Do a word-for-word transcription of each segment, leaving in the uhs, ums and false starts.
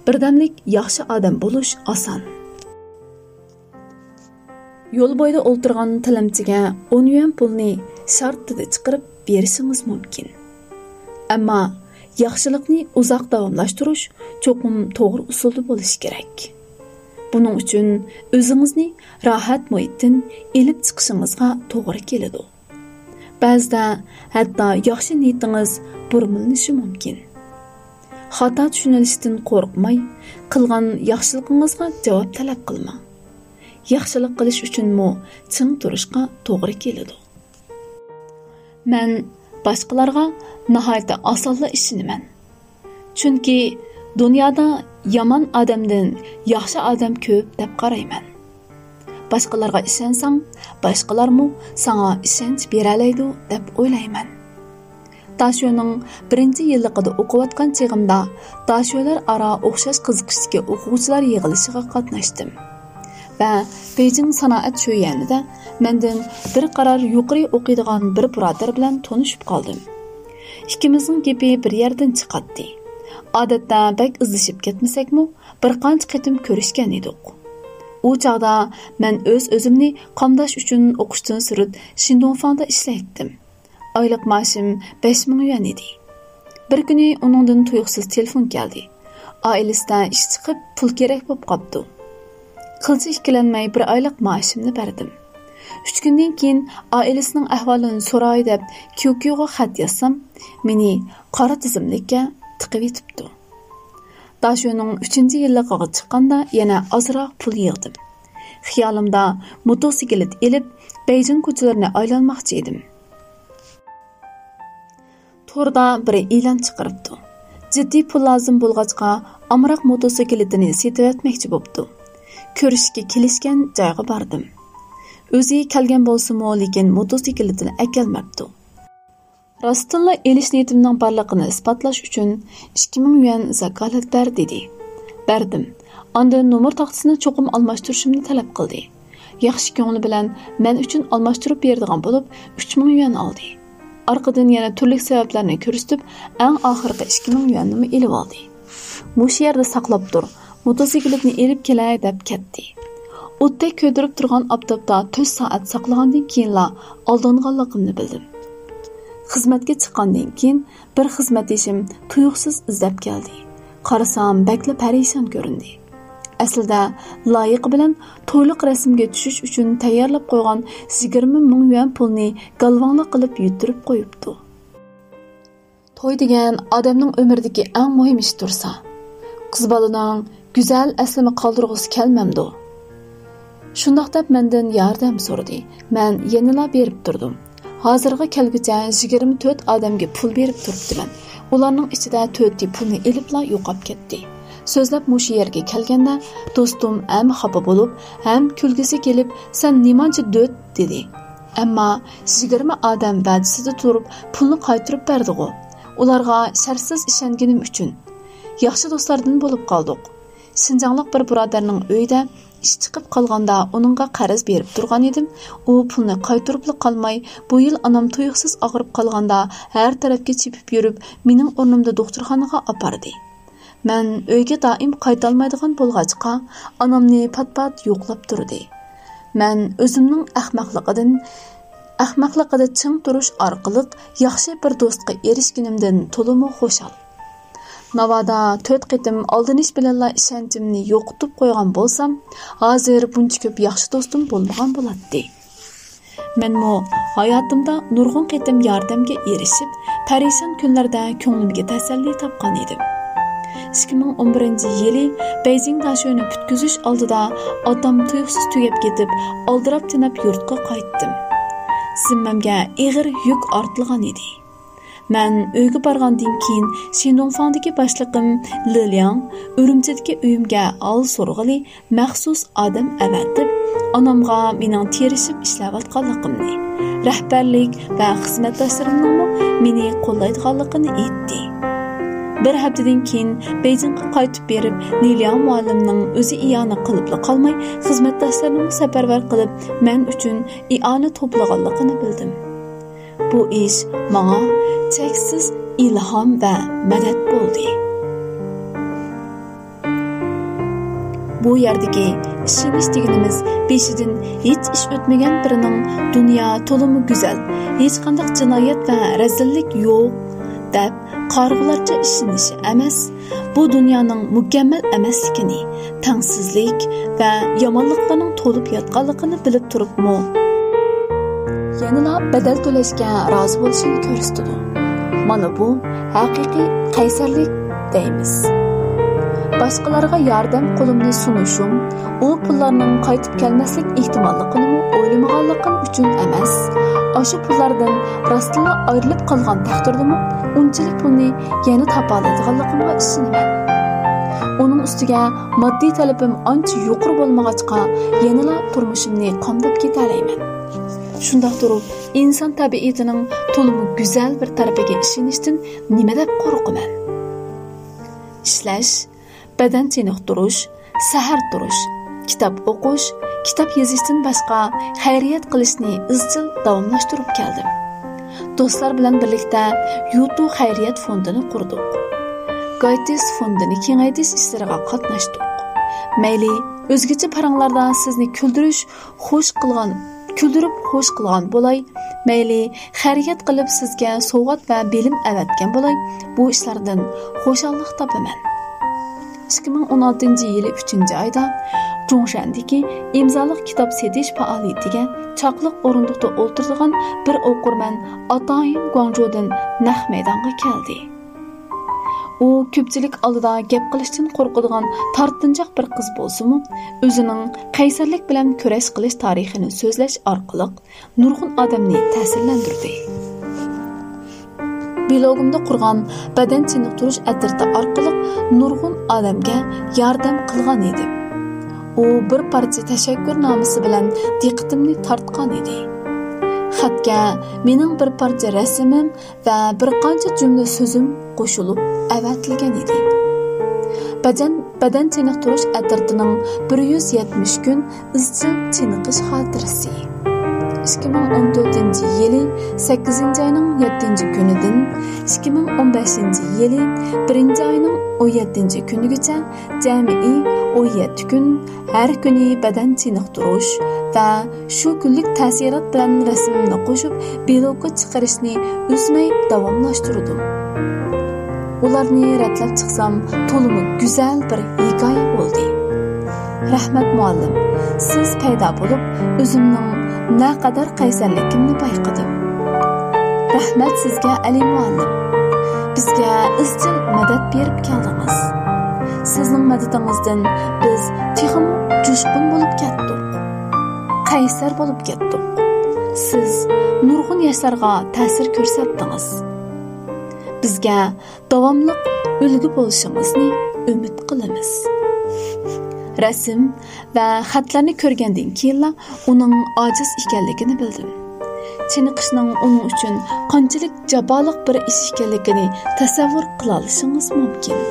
بىردەملىك ياخشى ئادەم بولۇش ئاسان. يول بويىدا ئولتۇرغان تىلەمچىگە ئون يۈەن پۇلنى شارتتىدە چىقىرىپ بېرىشىڭىز مۇمكىن. ئەمما ياخشىلىقنى ئۇزاق داۋاملاشتۇرۇش چوقۇم توغرا ئۇسۇلدا بولۇشى كېرەك. بۇنىڭ ئۈچۈن ئۆزىڭىزنى راھەت مۇھىتتىن ئېلىپ چىقىشىڭىزغا توغرا كېلىدۇ. بەزىدە ھەتتا ياخشى نىيىتىڭىز بۇرمىلىنىشى مۇمكىن. خاتا چۈشىنىلىشتىن قورقماي، قىلغان ياخشىلىقىڭىزغا جاۋاب تەلەپ قىلماڭ. ياخشىلىق قىلىش ئۈچۈنمۇ چىڭ تۇرۇشقا توغرا كېلىدۇ. مەن باشقىلارغا ناھايىتى ئاسانلا ئىشىنىمەن. چۈنكى دۇنيادا يامان ئادەمدىن ياخشى ئادەم كۆپ دەپ قارايمەن. باشقىلارغا ئىشەنسەڭ، باشقىلارمۇ ساڭا ئىشەنچ بېرەلەيدۇ دەپ ئويلايمەن. داشۆنىڭ بىرىنچى يىللىقىدا ئوقۇۋاتقان چېغىمدا داشۆلەر ئارا ئوخشاش قىزىقىشتىكى ئوقۇغۇچىلار يىغىلىشىغا قاتناشتىم ۋە بېيجىڭ سانائەت شۆيۈەنىدە مەندىن بىر قارار يۇقىرى ئوقۇيدىغان بىر بۇرادەر بىلەن تونۇشۇپ قالدىم. ئىككىمىزنىڭ گېپى بىر يەردىن چىقاتتى. ئادەتتە بەك ئىزدىشىپ كەتمىسەكمۇ، بىر قانچە قېتىم كۆرۈشكەن ئىدۇق. ئۇ چاغدا مەن ئۆز-ئۆزۈمنى قامداش ئۈچۈن ئوقۇشتىن سىرت شىندۇڭفاڭدا ئىشلەيتتىم. ئايلىق مائاشىم بەش مىڭ يۈەن ئىدى. بىر كۈنى ئۇنىڭدىن تۇيۇقسىز تېلېفون كەلدى. ئائىلىسىدە ئىش چىقىپ، پۇل كېرەك بولۇپ قاپتۇ. قىلچە ئىككىلەنمەي بىر ئايلىق مائاشىمنى بەردىم. ئۈچ كۈندىن كېيىن ئائىلىسىنىڭ ئەھۋالىنى سوراي دەپ كيۇكيۇغا خەت يازسام، مېنى قارا تىزىملىككە تىقىۋېتىپتۇ. داشۆنىڭ ئۈچىنچى يىللىقىغا چىققاندا يەنە ئازراق پۇل يىغدىم. خىيالىمدا موتوسىكلىت ئېلىپ، بېيجىڭ كوچىلىرىنى ئايلانماقچى ئىدىم. توردا بىرى ئېلان چىقىرىپتۇ. جىددىي پۇل لازىم بولغاچقا، ئامراق موتوسىكلىتىنى سېتىۋەتمەكچى بوپتۇ. كۆرۈشۈشكە كېلىشكەن جايغا باردىم. ئۆزى كەلگەن بولسىمۇ، لېكىن موتوسىكلىتىنى ئەكەلمەپتۇ. راستتىنلا ئېلىش نىيىتىمنىڭ بارلىقىنى ئىسپاتلاش ئۈچۈن ئىككى مىڭ يۈەن زاكالەت بەر، دېدى. بەردىم. ئاندىن نومۇر تاختىسىنى چوقۇم ئالماشتۇرۇشۇمنى تەلەپ قىلدى. ياخشى كۆڭلى بىلەن مەن ئۈچۈن ئالماشتۇرۇپ بېرىدىغان بولۇپ، ئۈچ مىڭ يۈەن ئالدى. ئارقىدىن يەنە تۈرلۈك سەۋەبلەرنى كۆرسىتىپ، ئەڭ ئاخىرقى ئىككى مىڭ يۈەننىمۇ ئېلىۋالدى. مۇشۇ يەردە ساقلاپ تۇر، موتوسىكلىتنى ئېلىپ كېلەي، دەپ كەتتى. ئوتتەك كۆيدۈرۈپ تۇرغان ئاپتاپتا تۆت سائەت ساقلىغاندىن كېيىنلا ئالدانغانلىقىمنى بىلدىم. خىزمەتكە چىققاندىن كېيىن بىر خىزمەتدىشىم تۇيۇقسىز ئىزدەپ كەلدى. قارىسام، بەكلا پەرىشان كۆرۈندى. ئەسلىدە لايىقى بىلەن تويلۇق رەسىمگە چۈشۈش ئۈچۈن تەييارلاپ قويغان يىگىرمە مىڭ يۈەن پۇلنى گالۋاڭلىق قىلىپ يۈتتۈرۈپ قويۇپتۇ. توي دېگەن ئادەمنىڭ ئۆمرىدىكى ئەڭ مۇھىم ئىش تۇرسا، قىز بالىنىڭ گۈزەل ئەسلىمە قالدۇرغۇسى كەلمەمدۇ؟ شۇنداق دەپ مەندىن ياردەم سورىدى. مەن يەنىلا بېرىپ تۇردۇم. ھازىرغا كەلگۈچە يىگىرمە تۆت ئادەمگە پۇل بېرىپ تۇرۇپتىمەن. ئۇلارنىڭ ئىچىدە تۆتى پۇلنى ئېلىپلا يوقاپ كەتتى. سۆزلەپ مۇشۇ يەرگە كەلگەندە، دوستۇم ھەم خاپا بولۇپ، ھەم كۈلگۈسى كېلىپ، «سەن نېمانچە دۆت؟» دېدى. ئەمما يىگىرمە ئادەم ۋەدىسىدە تۇرۇپ، پۇلنى قايتۇرۇپ بەردىغۇ. ئۇلارغا شەرتسىز ئىشەنگىنىم ئۈچۈن. ياخشى دوستلاردىن بولۇپ قالدۇق. شىنجاڭلىق بىر بۇرادەرنىڭ ئۆيىدە ئىش چىقىپ قالغاندا ئۇنىڭغا قەرز بېرىپ تۇرغان ئىدىم. ئۇ پۇلنى قايتۇرۇپلا قالماي، بۇ يىل ئانام تۇيۇقسىز ئاغرىپ قالغاندا ھەر تەرەپكە چېپىپ يۈرۈپ، مېنىڭ ئورنۇمدا دوختۇرخانىغا ئاپاردى. مەن ئۆيگە دائىم قايتالمايدىغان بولغاچقا، ئانامنى پات-پات يوقلاپ تۇردى. مەن ئۆزۈمنىڭ ئەخمەقلىقىدىن، ئەخمەقلىقىدا چىڭ تۇرۇش ئارقىلىق ياخشى بىر دوستقا ئېرىشكىنىمدىن تولىمۇ خۇشال. ناۋادا تۆت قېتىم ئالدىنىش بىلەنلا ئىشەنچىمنى يوقىتىپ قويغان بولسام، ھازىر بۇنچە كۆپ ياخشى دوستۇم بولمىغان بولاتتى. مەنمۇ ھاياتىمدا نۇرغۇن قېتىم ياردەمگە ئېرىشىپ، پەرىشان كۈنلەردە كۆڭلۈمگە تەسەللى تاپقان ئىدىم. ئىككى مىڭ ئون بىرىنچى يىلى بېيجىڭ داشۆنى پۈتكۈزۈش ئالدىدا ئاتام تۇيۇقسىز تۈگەپ كېتىپ، ئالدىراپ-تېنەپ يۇرتقا قايتتىم. زىممەمگە ئېغىر يۈك ئارتىلغان ئىدى. مەن ئۆيگە بارغاندىن كېيىن، شىندۇڭفاڭدىكى باشلىقىم لى لياڭ ئۈرۈمچىدىكى ئۆيۈمگە ھال سورىغىلى مەخسۇس ئادەم ئەۋەتىپ، ئانامغا مېنىڭ تىرىشىپ ئىشلەۋاتقانلىقىمنى، رەھبەرلىك ۋە خىزمەتداشلىرىمنىڭمۇ مېنى قوللايدىغانلىقىنى ئېيتتى. بىر ھەپتىدىن كېيىن بېيجىڭغا قايتىپ بېرىپ، لى لياڭ مۇئەللىمنىڭ ئۆزى ئىئانە قىلىپلا قالماي، خىزمەتداشلىرىنىمۇ سەپەرۋەر قىلىپ، مەن ئۈچۈن ئىئانە توپلىغانلىقىنى بىلدىم. بۇ ئىش ماڭا چەكسىز ئىلھام ۋە مەدەت بولدى. بۇ يەردىكى ئىشىنىش دېگىنىمىز بېشىدىن ھېچ ئىش ئۆتمىگەن بىرىنىڭ دۇنيا تولىمۇ گۈزەل، ھېچقانداق جىنايەت ۋە رەزىللىك يوق دەپ قارىغۇلارچە ئىشىنىشى ئەمەس، بۇ دۇنيانىڭ مۇكەممەل ئەمەسلىكىنى، تەڭسىزلىك ۋە يامانلىقلارنىڭ تولۇپ ياتقانلىقىنى بىلىپ تۇرۇپمۇ، يەنىلا بەدەل تۆلەشكە رازى بولۇشىنى كۆرسىتىدۇ. مانا بۇ ھەقىقىي قەيسەرلىك دەيمىز. باشقىلارغا ياردەم قولۇمنى سۇنۇشۇم، ئۇ پۇللارنىڭ قايتىپ كەلمەسلىك ئېھتىماللىقىنىمۇ ئويلىمىغانلىقىم ئۈچۈن ئەمەس، ئاشۇ پۇللاردىن راستتىنلا ئايرىلىپ قالغان تەقدىردىمۇ ئۇنچىلىك پۇلنى يەنە تاپالايدىغانلىقىمغا ئىشىنىمەن. ئۇنىڭ ئۈستىگە ماددىي تەلىپىم ئانچە يۇقىرى بولمىغاچقا، يەنىلا تۇرمۇشۇمنى قامداپ كېتەلەيمەن. شۇنداق تۇرۇپ، ئىنسان تەبىئىتىنىڭ تولىمۇ گۈزەل بىر تەرىپىگە ئىشىنىشتىن نېمە دەپ قورقىمەن؟ ئىشلەش، بەدەن چېنىقتۇرۇش، سەھەر تۇرۇش، كىتاب ئوقۇش، كىتاب يېزىشتىن باشقا خەيرىيەت قىلىشنى ئىزچىل داۋاملاشتۇرۇپ كەلدىم. دوستلار بىلەن بىرلىكتە يۇتۇ خەيرىيەت فوندىنى قۇردۇق. گايتىس فوندىنى كېڭەيتىش ئىشلىرىغا قاتناشتۇق. مەيلى ئۆزگىچە پاراڭلاردا سىزنى كۈلدۈرۈش، خوش قىلغان، كۈلدۈرۈپ خوش قىلغان بولاي، مەيلى خەيرىيەت قىلىپ سىزگە سوۋغات ۋە بىلىم ئەۋەتكەن بولاي، بۇ ئىشلاردىن خۇشاللىق تاپىمەن. ئىككى مىڭ ئون ئالتىنچى يىلى ئۈچىنچى ئايدا جۇڭشەندىكى ئىمزالىق كىتاب سېتىش پائالىيىتىگە چاقلىق ئورۇندۇقتا ئولتۇرىدىغان بىر ئوقۇرمەن ئاتايىن گۇاڭجۇدىن نەق مەيدانغا كەلدى. ئۇ كۆپچىلىك ئالدىدا گەپ قىلىشتىن قورقىدىغان تارتىنچاق بىر قىز بولسىمۇ، ئۆزىنىڭ قەيسەرلىك بىلەن كۈرەش قىلىش تارىخىنى سۆزلەش ئارقىلىق نۇرغۇن ئادەمنى تەسىرلەندۈردى. بىلوگۇمدا قۇرغان بەدەن چېنىقتۇرۇش ئەترىتى ئارقىلىق نۇرغۇن ئادەمگە ياردەم قىلغان ئىدىم. ئۇ بىر پارچە تەشەككۈرنامىسى بىلەن دىققىتىمنى تارتقان ئىدى. خەتكە مېنىڭ بىر پارچە رەسىمىم ۋە بىر قانچە جۈملە سۆزۈم قوشۇلۇپ ئەۋەتىلگەن ئىدى. بەدەن، بەدەن چېنىقتۇرۇش ئەترىتىنىڭ بىر يۈز يەتمىش كۈن ئىزچىل چېنىقىش خاتىرىسى. ئىككى مىڭ ئون تۆتىنچى يىلى سەككىزىنچى ئاينىڭ يەتتىنچى كۈنىدىن ئىككى مىڭ ئون بەشىنچى يىلى بىرىنچى ئاينىڭ ئون يەتتىنچى كۈنىگىچە جەمئىي ئون يەتتە كۈن ھەر كۈنى بەدەن چېنىقتۇرۇش ۋە شۇ كۈنلۈك تەسىرات بىلەن رەسىمىمنى قوشۇپ، بىلوگقا چىقىرىشنى ئۈزمەي داۋاملاشتۇردۇم. ئۇلارنى رەتلەپ چىقسام، تولىمۇ گۈزەل بىر ھېكايە بولدى. رەھمەت مۇئەللىم، سىز پەيدا بولۇپ، ئۆزۈمنىڭ نەقەدەر قەيسەرلىكىمنى بايقىدىم. رەھمەت سىزگە، ئەلى مۇئەللىم. بىزگە ئىزچىل مەدەت بېرىپ كەلدىڭىز. سىزنىڭ مەدىتىڭىزدىن بىز تېخىمۇ جۇشقۇن بولۇپ كەتتۇق. قەيسەر بولۇپ كەتتۇق. سىز نۇرغۇن ياشلارغا تەسىر كۆرسەتتىڭىز. بىزگە داۋاملىق ئۈلگە بولۇشىڭىزنى ئۈمىد قىلىمىز. رەسىم ۋە خەتلەرنى كۆرگەندىن كېيىنلا ئۇنىڭ ئاجىز ئىكەنلىكىنى بىلدىم. چېنىقىشنىڭ ئۇنىڭ ئۈچۈن قانچىلىك جاپالىق بىر ئىش ئىكەنلىكىنى تەسەۋۋۇر قىلالىشىڭىز مۇمكىن.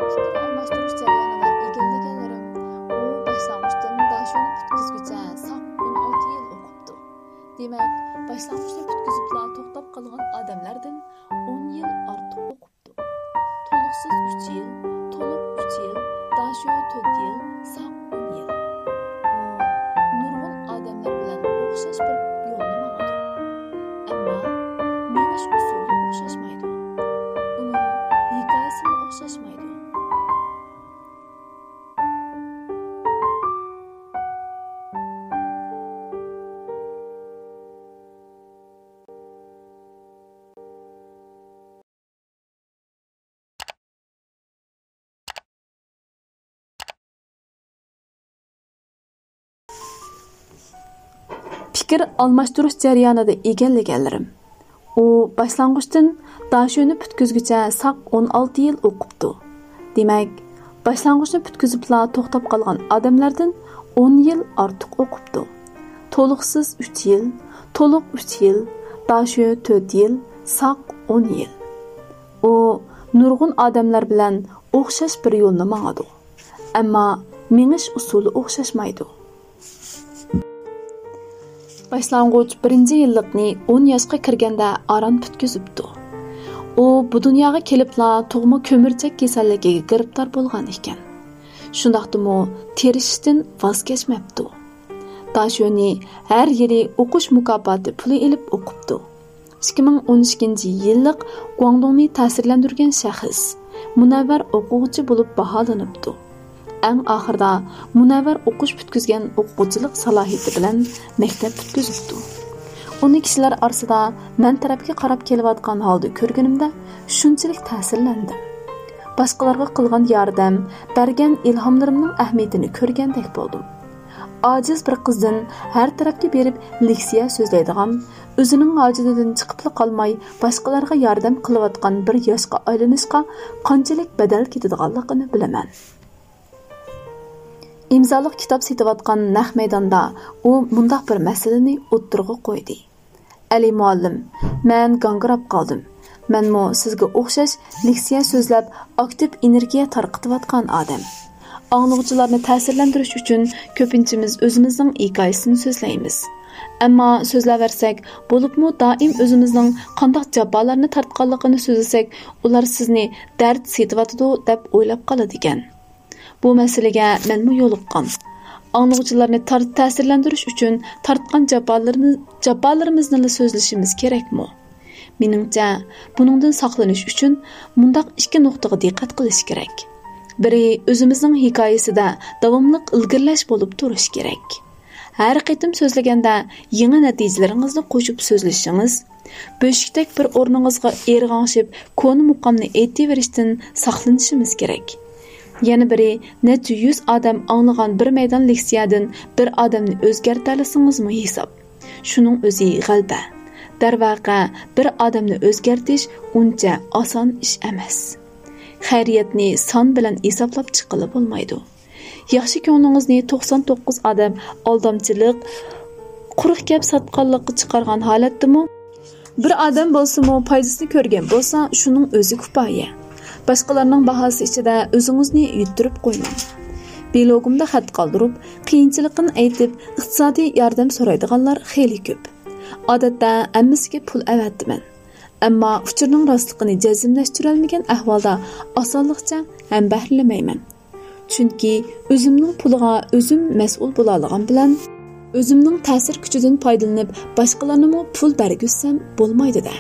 پىكىر ئالماشتۇرۇش جەريانىدا ئىگىلىگەنلىرىم، ئۇ باشلانغۇچتىن داشۆنى پۈتكۈزگۈچە ساق ئون ئالتە يىل ئوقۇپتۇ. دېمەك، باشلانغۇچنى پۈتكۈزۈپلا توختاپ قالغان ئادەملەردىن ئون يىل ئارتۇق ئوقۇپتۇ. تولۇقسىز ئۈچ يىل، تولۇق ئۈچ يىل، داشۆ تۆت يىل، ساق ئون يىل. ئۇ نۇرغۇن ئادەملەر بىلەن ئوخشاش بىر يولنى ماڭىدۇ. ئەمما مېڭىش ئۇسۇلى ئوخشاشمايدۇ. ئۇنىڭ ھېكايىسىمۇ ئوخشاشمايدۇ. پىكىر ئالماشتۇرۇش جەريانىدا ئىگىلىگەنلىرىم. ئۇ باشلانغۇچتىن داشۆنى پۈتكۈزگۈچە ساق ئون ئالتە يىل ئوقۇپتۇ. دېمەك، باشلانغۇچنى پۈتكۈزۈپلا توختاپ قالغان ئادەملەردىن ئون يىل ئارتۇق ئوقۇپتۇ. تولۇقسىز ئۈچ يىل، تولۇق ئۈچ يىل، داشۆ تۆت يىل، ساق ئون يىل. ئۇ نۇرغۇن ئادەملەر بىلەن ئوخشاش بىر يولنى ماڭىدۇ. ئەمما مېڭىش ئۇسۇلى ئوخشاشمايدۇ. باشلانغۇچ بىرىنچى يىللىقنى ئون ياشقا كىرگەندە ئاران پۈتكۈزۈپتۇ. ئۇ بۇ دۇنياغا كېلىپلا تۇغما كۆمۈرچەك كېسەللىكىگە گىرىپتار بولغان ئىكەن. شۇنداقتىمۇ تىرىشىشتىن ۋاز كەچمەپتۇ. داشۆنى ھەر يىلى ئوقۇش مۇكاپاتى پۇلى ئېلىپ ئوقۇپتۇ. ئىككى مىڭ ئون ئىككىنچى يىللىق گۇاڭدۇڭنى تەسىرلەندۈرگەن شەخس مۇنەۋۋەر ئوقۇغۇچى بولۇپ باھالىنىپتۇ. ئەڭ ئاخىرىدا مۇنەۋۋەر ئوقۇش پۈتكۈزگەن ئوقۇغۇچىلىق سالاھىيىتى بىلەن مەكتەپ پۈتكۈزۈپتۇ. ئۇنى كىشىلەر ئارىسىدا مەن تەرەپكە قاراپ كېلىۋاتقان ھالدا كۆرگىنىمدە شۇنچىلىك تەسىرلەندىم. باشقىلارغا قىلغان ياردەم، بەرگەن ئىلھاملىرىمنىڭ ئەھمىيىتىنى كۆرگەندەك بولدۇم. ئاجىز بىر قىزدىن ھەر تەرەپكە بېرىپ لېكسىيە سۆزلەيدىغان، ئۆزىنىڭ ھاجىتىدىن چىقىپلا قالماي، باشقىلارغا ياردەم قىلىۋاتقان بىر ياشقا ئايلىنىشقا قانچىلىك بەدەل كېتىدىغانلىقىنى بىلىمەن. ئىمزالىق كىتاب سېتىۋاتقان نەق مەيداندا ئۇ مۇنداق بىر مەسىلىنى ئوتتۇرىغا قويدى. ئەلى مۇئەللىم، مەن گاڭگىراپ قالدىم. مەنمۇ سىزگە ئوخشاش لېكسىيە سۆزلەپ، ئاكتىپ ئېنېرگىيە تارقىتىۋاتقان ئادەم. ئاڭلىغۇچىلارنى تەسىرلەندۈرۈش ئۈچۈن كۆپىنچىمىز ئۆزىمىزنىڭ ھېكايىسىنى سۆزلەيمىز. ئەمما سۆزلەۋەرسەك، بولۇپمۇ دائىم ئۆزىمىزنىڭ قانداق جاپالارنى تارتقانلىقىنى سۆزلىسەك، ئۇلار سىزنى دەرد سېتىۋاتىدۇ دەپ ئويلاپ قالىدىكەن. بۇ مەسىلىگە مەنمۇ يولۇققان. ئاڭلىغۇچىلارنى تار-، تەسىرلەندۈرۈش ئۈچۈن تارتقان جاپالىرىمىز-، جاپالىرىمىزنىلا سۆزلىشىمىز كېرەكمۇ؟ مېنىڭچە، بۇنىڭدىن ساقلىنىش ئۈچۈن مۇنداق ئىككى نۇقتىغا دىققەت قىلىش كېرەك. بىرى، ئۆزىمىزنىڭ ھېكايىسىدە داۋاملىق ئىلگىرىلەش بولۇپ تۇرۇش كېرەك. ھەر قېتىم سۆزلىگەندە يېڭى نەتىجىلىرىڭىزنى قوشۇپ سۆزلىشىڭىز، بۆشۈكتەك بىر ئورنىڭىزغا ئىرغاڭشىپ، كونا مۇقامنى ئېيتىۋېرىشتىن ساقلىنىشىمىز كېرەك. يەنە بىرى، نەچچە يۈز ئادەم ئاڭلىغان بىر مەيدان لېكسىيەدىن بىر ئادەمنى ئۆزگەرتەلىسىڭىزمۇ ھېساب. شۇنىڭ ئۆزى غەلىبە. دەرۋەقە، بىر ئادەمنى ئۆزگەرتىش ئۇنچە ئاسان ئىش ئەمەس. خەيرىيەتنى سان بىلەن ھېسابلاپ چىققىلى بولمايدۇ. ياخشى كۆڭلىڭىزنى توقسان توققۇز ئادەم ئالدامچىلىق، قۇرۇق گەپ ساتقانلىققا چىقارغان ھالەتتىمۇ، بىر ئادەم بولسىمۇ پايدىسىنى كۆرگەن بولسا، شۇنىڭ ئۆزى كۇپايە. باشقىلارنىڭ باھاسى ئىچىدە ئۆزىڭىزنى يۈتتۈرۈپ قويماڭ. بىلوگۇمدا خەت قالدۇرۇپ، قىيىنچىلىقىنى ئېيتىپ، ئىقتىسادىي ياردەم سورايدىغانلار خېلى كۆپ. ئادەتتە ھەممىسىگە پۇل ئەۋەتىمەن. ئەمما ئۇچۇرنىڭ راستلىقىنى جەزملەشتۈرەلمىگەن ئەھۋالدا ئاسانلىقچە ھەمبەھىرلىمەيمەن. چۈنكى ئۆزۈمنىڭ پۇلىغا ئۆزۈم مەسئۇل بولالىغان بىلەن، ئۆزۈمنىڭ تەسىر كۈچىدىن پايدىلىنىپ، باشقىلارنىمۇ پۇل بەرگۈزسەم بولمايدۇ-دە.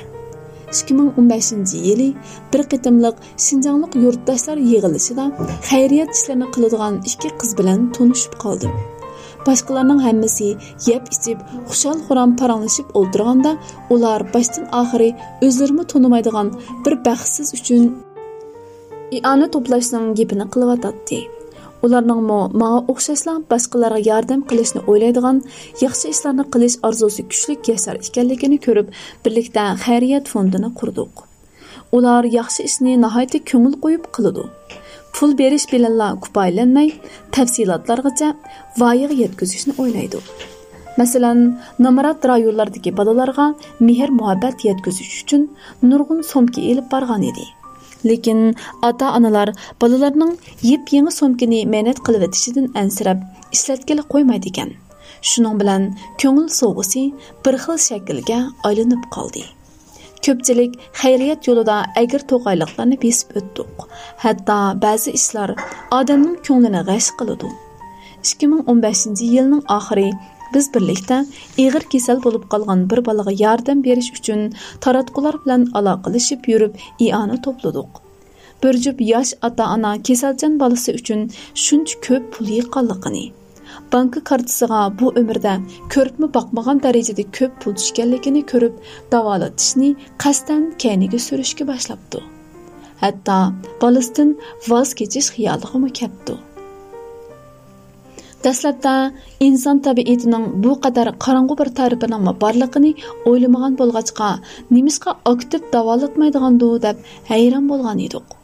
ئىككى مىڭ ئون بەشىنچى يىلى بىر قېتىملىق شىنجاڭلىق يۇرتداشلار يىغىلىشىدا خەيرىيەت ئىشلىرىنى قىلىدىغان ئىككى قىز بىلەن تونۇشۇپ قالدىم. باشقىلارنىڭ ھەممىسى يەپ-ئىچىپ، خۇشال-خۇرام پاراڭلىشىپ ئولتۇرغاندا، ئۇلار باشتىن-ئاخىرى ئۆزلىرىمۇ تونۇمايدىغان بىر بەختسىز ئۈچۈن ئىئانە توپلاشنىڭ گېپىنى قىلىۋاتاتتى. ئۇلارنىڭمۇ ماڭا ئوخشاشلا باشقىلارغا ياردەم قىلىشنى ئويلايدىغان، ياخشى ئىشلارنى قىلىش ئارزۇسى كۈچلۈك ياشلار ئىكەنلىكىنى كۆرۈپ، بىرلىكتە خەيرىيەت فوندىنى قۇردۇق. ئۇلار ياخشى ئىشنى ناھايىتى كۆڭۈل قويۇپ قىلىدۇ. پۇل بېرىش بىلەنلا كۇپايىلەنمەي، تەپسىلاتلارغىچە ۋايىغا يەتكۈزۈشنى ئويلايدۇ. مەسىلەن، نامرات رايونلاردىكى بالىلارغا مېھىر-مۇھەببەت يەتكۈزۈش ئۈچۈن نۇرغۇن سومكا ئېلىپ بارغان ئىدى. لېكىن ئاتا-ئانىلار بالىلارنىڭ يېپيېڭى سومكىنى مەينەت قىلىۋېتىشىدىن ئەنسىرەپ، ئىشلەتكىلى قويمايدىكەن. شۇنىڭ بىلەن كۆڭۈل سوۋغىسى بىر خىل شەكىلگە ئايلىنىپ قالدى. كۆپچىلىك خەيرىيەت يولىدا ئەگرى-توقايلىقلارنى بېسىپ ئۆتتۇق. ھەتتا بەزى ئىشلار ئادەمنىڭ كۆڭلىنى غەش قىلىدۇ. ئىككى مىڭ ئون بەشىنچى يىلنىڭ ئاخىرى بىز بىرلىكتە ئېغىر كېسەل بولۇپ قالغان بىر بالىغا ياردەم بېرىش ئۈچۈن تاراتقۇلار بىلەن ئالاقىلىشىپ يۈرۈپ ئىئانە توپلىدۇق. بىر جۈپ ياش ئاتا-ئانا كېسەلچان بالىسى ئۈچۈن شۇنچە كۆپ پۇل يىغقانلىقىنى، بانكا كارتىسىغا بۇ ئۆمرىدە كۆرۈپمۇ باقمىغان دەرىجىدە كۆپ پۇل چۈشكەنلىكىنى كۆرۈپ، داۋالىتىشنى قەستەن كەينىگە سۈرۈشكە باشلاپتۇ. ھەتتا بالىسىدىن ۋاز كېچىش خىيالىغىمۇ كەپتۇ. دەسلەپتە ئىنسان تەبىئىتىنىڭ بۇ قەدەر قاراڭغۇ بىر تەرىپىنىڭمۇ بارلىقىنى ئويلىمىغان بولغاچقا، نېمىشقا ئاكتىپ داۋالاتمايدىغاندۇ دەپ ھەيران بولغان ئىدۇق.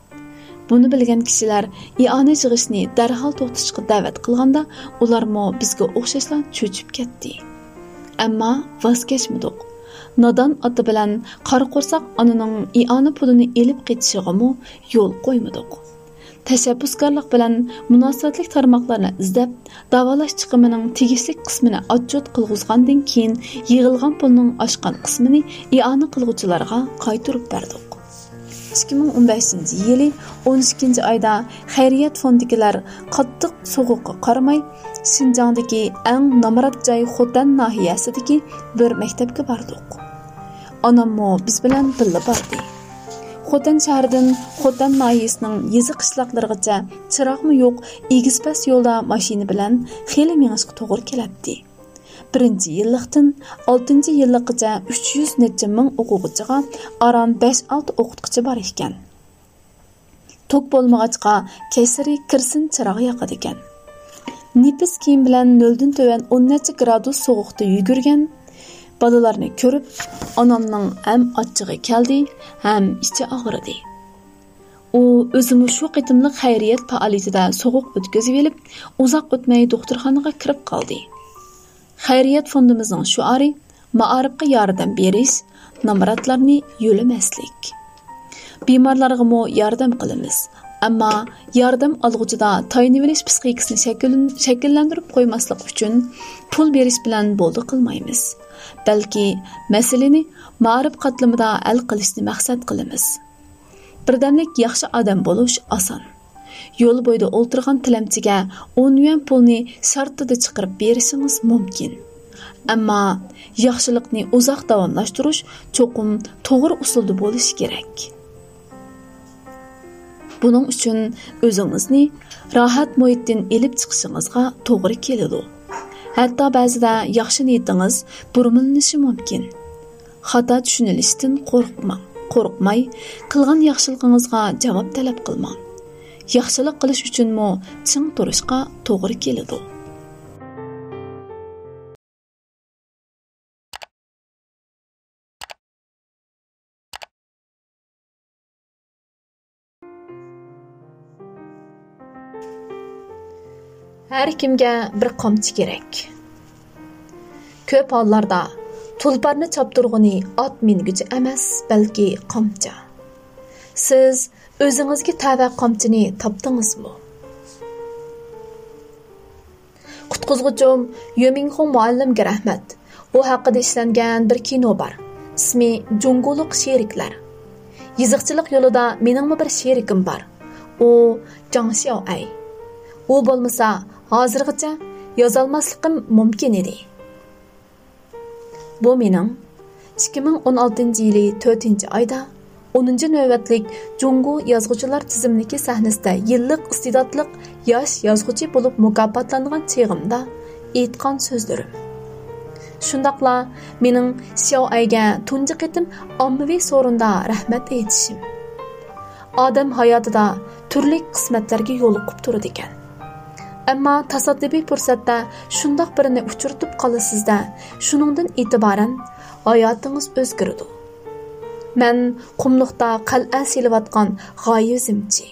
بۇنى بىلگەن كىشىلەر ئىئانە يىغىشنى دەرھال توختىتىشقا دەۋەت قىلغاندا، ئۇلارمۇ بىزگە ئوخشاشلا چۆچۈپ كەتتى. ئەمما ۋاز كەچمىدۇق. نادان ئاتا بىلەن قارا قورساق ئانىنىڭ ئىئانە پۇلىنى ئېلىپ قېچىشىغىمۇ يول قويمىدۇق. تەشەببۇسكارلىق بىلەن مۇناسىۋەتلىك تارماقلارنى ئىزدەپ، داۋالاش چىقىمىنىڭ تېگىشلىك قىسمىنى ئاتچوت قىلغۇزغاندىن كېيىن، يىغىلغان پۇلنىڭ ئاشقان قىسمىنى ئىئانە قىلغۇچىلارغا قايتۇرۇپ بەردۇق. ئىككى مىڭ ئون بەشىنچى يىلى ئون ئىككىنچى ئايدا خەيرىيەت فوندىدىكىلەر قاتتىق سوغۇققا قارىماي، شىنجاڭدىكى ئەڭ نامرات جاي خوتەن ناھىيەسىدىكى بىر مەكتەپكە باردۇق. ئاناممۇ بىز بىلەن بىللە باردى. خوتەن شەھىرىدىن خوتەن ناھىيەسىنىڭ يېزا قىشلاقلىرىغىچە چىراغمۇ يوق، ئېگىز-پەس يولدا ماشىنا بىلەن خېلى مېڭىشقا توغرا كېلەتتى. بىرىنچى يىللىقتىن ئالتىنچى يىللىققىچە ئۈچ يۈز نەچچە مىڭ ئوقۇغۇچىغا ئاران بەش-ئالتە ئوقۇتقۇچى بار ئىكەن. توك بولمىغاچقا، كەچلىرى كىرسىن چىراغ ياقىدىكەن. نېپىز كىيىم بىلەن نۆلدىن تۆۋەن ئون نەچچە گرادۇس سوغۇقتا يۈگۈرگەن بالىلارنى كۆرۈپ، ئانامنىڭ ھەم ئاچچىقى كەلدى، ھەم ئىچى ئاغرىدى. ئۇ ئۆزىمۇ شۇ قېتىملىق خەيرىيەت پائالىيىتىدە سوغۇق ئۆتكۈزۈۋېلىپ، ئۇزاق ئۆتمەي دوختۇرخانىغا كىرىپ قالدى. خەيرىيەت فوندىمىزنىڭ شوئارى: «مائارىپقا ياردەم بېرىش، نامراتلارنى يۆلىمەسلىك.» بىمارلارغىمۇ ياردەم قىلىمىز، ئەمما ياردەم ئالغۇچىدا تايىنىۋېلىش پىسخىكىسىنى شەكىللەن-، شەكىللەندۈرۈپ قويماسلىق ئۈچۈن پۇل بېرىش بىلەن بولدى قىلمايمىز، بەلكى مەسىلىنى مائارىپ قاتلىمىدا ھەل قىلىشنى مەقسەت قىلىمىز. بىردەملىك ياخشى ئادەم بولۇش ئاسان. يول بويىدا ئولتۇرغان تىلەمچىگە ئون يۈەن پۇلنى شارتىدا چىقىرىپ بېرىشىڭىز مۇمكىن. ئەمما ياخشىلىقنى ئۇزاق داۋاملاشتۇرۇش چوقۇم توغرا ئۇسۇلدا بولۇشى كېرەك. بۇنىڭ ئۈچۈن ئۆزىڭىزنى راھەت مۇھىتتىن ئېلىپ چىقىشىڭىزغا توغرا كېلىدۇ. ھەتتا بەزىدە ياخشى نىيىتىڭىز بۇرمىلىنىشى مۇمكىن. خاتا چۈشىنىلىشتىن قورقماڭ. قورقماي، قىلغان ياخشىلىقىڭىزغا جاۋاب تەلەپ قىلماڭ. ياخشىلىق قىلىش ئۈچۈنمۇ چىڭ تۇرۇشقا توغرا كېلىدۇ. ھەر كىمگە بىر قامچا كېرەك. كۆپ ھاللاردا تۇلپارنى چاپتۇرغىنى ئات مىنگۈچى ئەمەس، بەلكى قامچا. سىز ئۆزىڭىزگە تەۋە قامچىنى تاپتىڭىزمۇ؟ قۇتقۇزغۇچۇم يۈمىڭخۇڭ مۇئەللىمگە رەھمەت. ئۇ ھەققىدە ئىشلەنگەن بىر كىنو بار. ئىسمى جۇڭگولۇق شېرىكلەر. يېزىقچىلىق يولىدا مېنىڭمۇ بىر شېرىكىم بار. ئۇ جاڭ شياۋئەي. ئۇ بولمىسا، ھازىرغىچە يازالماسلىقىم مۇمكىن ئىدى. بۇ مېنىڭ ئىككى مىڭ ئون ئالتىنچى يىلى تۆتىنچى ئايدا ئونىنچى نۆۋەتلىك جۇڭگو يازغۇچىلار تىزىملىكى سەھنىسىدە يىللىق ئىستېداتلىق ياش يازغۇچى بولۇپ مۇكاپاتلانغان چېغىمدا ئېيتقان سۆزلىرىم. شۇنداقلا مېنىڭ شياۋئەيگە تۇنجى قېتىم ئاممىۋى سورۇندا رەھمەت ئېيتىشىم. ئادەم ھاياتىدا تۈرلۈك قىسمەتلەرگە يولۇقۇپ تۇرىدىكەن. ئەمما تاسادىپىي پۇرسەتتە شۇنداق بىرىنى ئۇچرىتىپ قالىسىز-دە، شۇنىڭدىن ئېتىبارەن ھاياتىڭىز ئۆزگىرىدۇ. مەن قۇملۇقتا قەلئە سېلىۋاتقان غايىۋ زىمچى.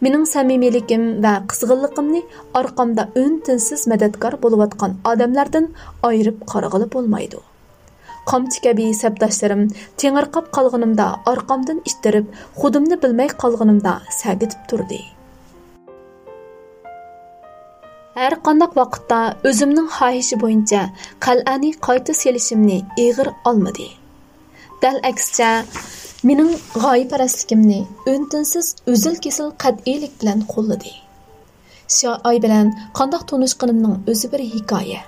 مېنىڭ سەمىمىيلىكىم ۋە قىزغىنلىقىمنى ئارقامدا ئۈن-تىنسىز مەدەتكار بولۇۋاتقان ئادەملەردىن ئايرىپ قارىغىلى بولمايدۇ. قامچا كەبى سەپداشلىرىم تېڭىرقاپ قالغىنىمدا ئارقامدىن ئىتتىرىپ، خۇدۇمنى بىلمەي قالغىنىمدا سەگىتىپ تۇردى. ھەر قانداق ۋاقىتتا ئۆزۈمنىڭ خاھىشى بويىچە قەلئەنى قايتا سېلىشىمنى ئېغىر ئالمىدى. دەل ئەكسىچە، مېنىڭ غايىپەرەسلىكىمنى ئۈن-تىنسىز، ئۈزۈل-كېسىل قەتئىيلىك بىلەن قوللىدى. شياۋئەي بىلەن قانداق تونۇشقىنىمنىڭ ئۆزى بىر ھېكايە.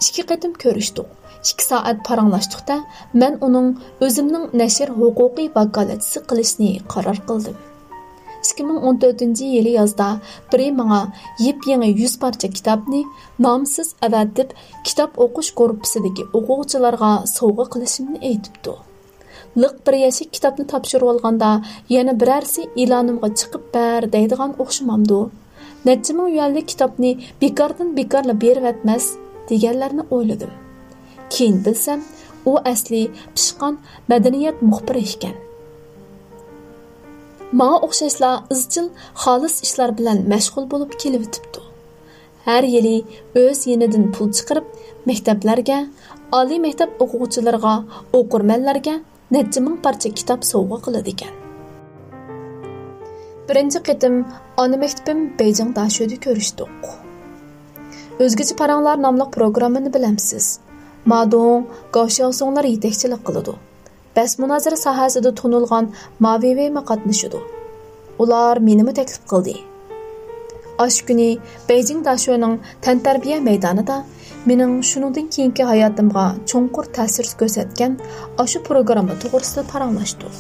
ئىككى قېتىم كۆرۈشتۇق. ئىككى سائەت پاراڭلاشتۇق-تە، مەن ئۇنىڭ ئۆزۈمنىڭ نەشر ھوقۇقى ۋاكالەتچىسى قىلىشنى قارار قىلدىم. ئىككى مىڭ ئون تۆتىنچى يىلى يازدا بىرى ماڭا يېپيېڭى يۈز پارچە كىتابنى نامسىز ئەۋەتىپ، كىتاب ئوقۇش گۇرۇپپىسىدىكى ئوقۇغۇچىلارغا سوۋغا قىلىشىمنى ئېيتىپتۇ. لىق بىر يەشىك كىتابنى تاپشۇرۇۋالغاندا، يەنە بىرەرسى ئېلانىمغا چىقىپ بەر دەيدىغان ئوخشىمامدۇ؟ نەچچە مىڭ يۈەنلىك كىتابنى بىكاردىن بىكارلا بېرىۋەتمەس دېگەنلەرنى ئويلىدىم. كېيىن بىلسەم، ئۇ ئەسلى پىشقان مەدەنىيەت مۇخبىرى ئىكەن. ماڭا ئوخشاشلا ئىزچىل خالىس ئىشلار بىلەن مەشغۇل بولۇپ كېلىۋېتىپتۇ. ھەر يىلى ئۆز يېنىدىن پۇل چىقىرىپ، مەكتەپلەرگە، ئالىي مەكتەپ ئوقۇغۇچىلىرىغا، ئوقۇرمەنلەرگە نەچچە مىڭ پارچە كىتاب سوۋغا قىلىدىكەن. بىرىنچى قېتىم ئانا مەكتىپىم بېيجىڭ داشۆدە كۆرۈشتۇق. ئۆزگىچە پاراڭلار ناملىق پروگراممىنى بىلەمسىز؟ مادۇڭ، گاۋ شياۋسۇڭلار يېتەكچىلىك قىلىدۇ. بەس مۇنازىرە ساھەسىدە تونۇلغان ما ۋېيۋېيمۇ قاتنىشىدۇ. ئۇلار مېنىمۇ تەكلىپ قىلدى. ئاشۇ كۈنى بېيجىڭ داشۆنىڭ تەنتەربىيە مەيدانىدا مېنىڭ شۇنىڭدىن كېيىنكى ھاياتىمغا چوڭقۇر تەسىر كۆرسەتكەن ئاشۇ پروگرامما توغرىسىدا پاراڭلاشتۇق.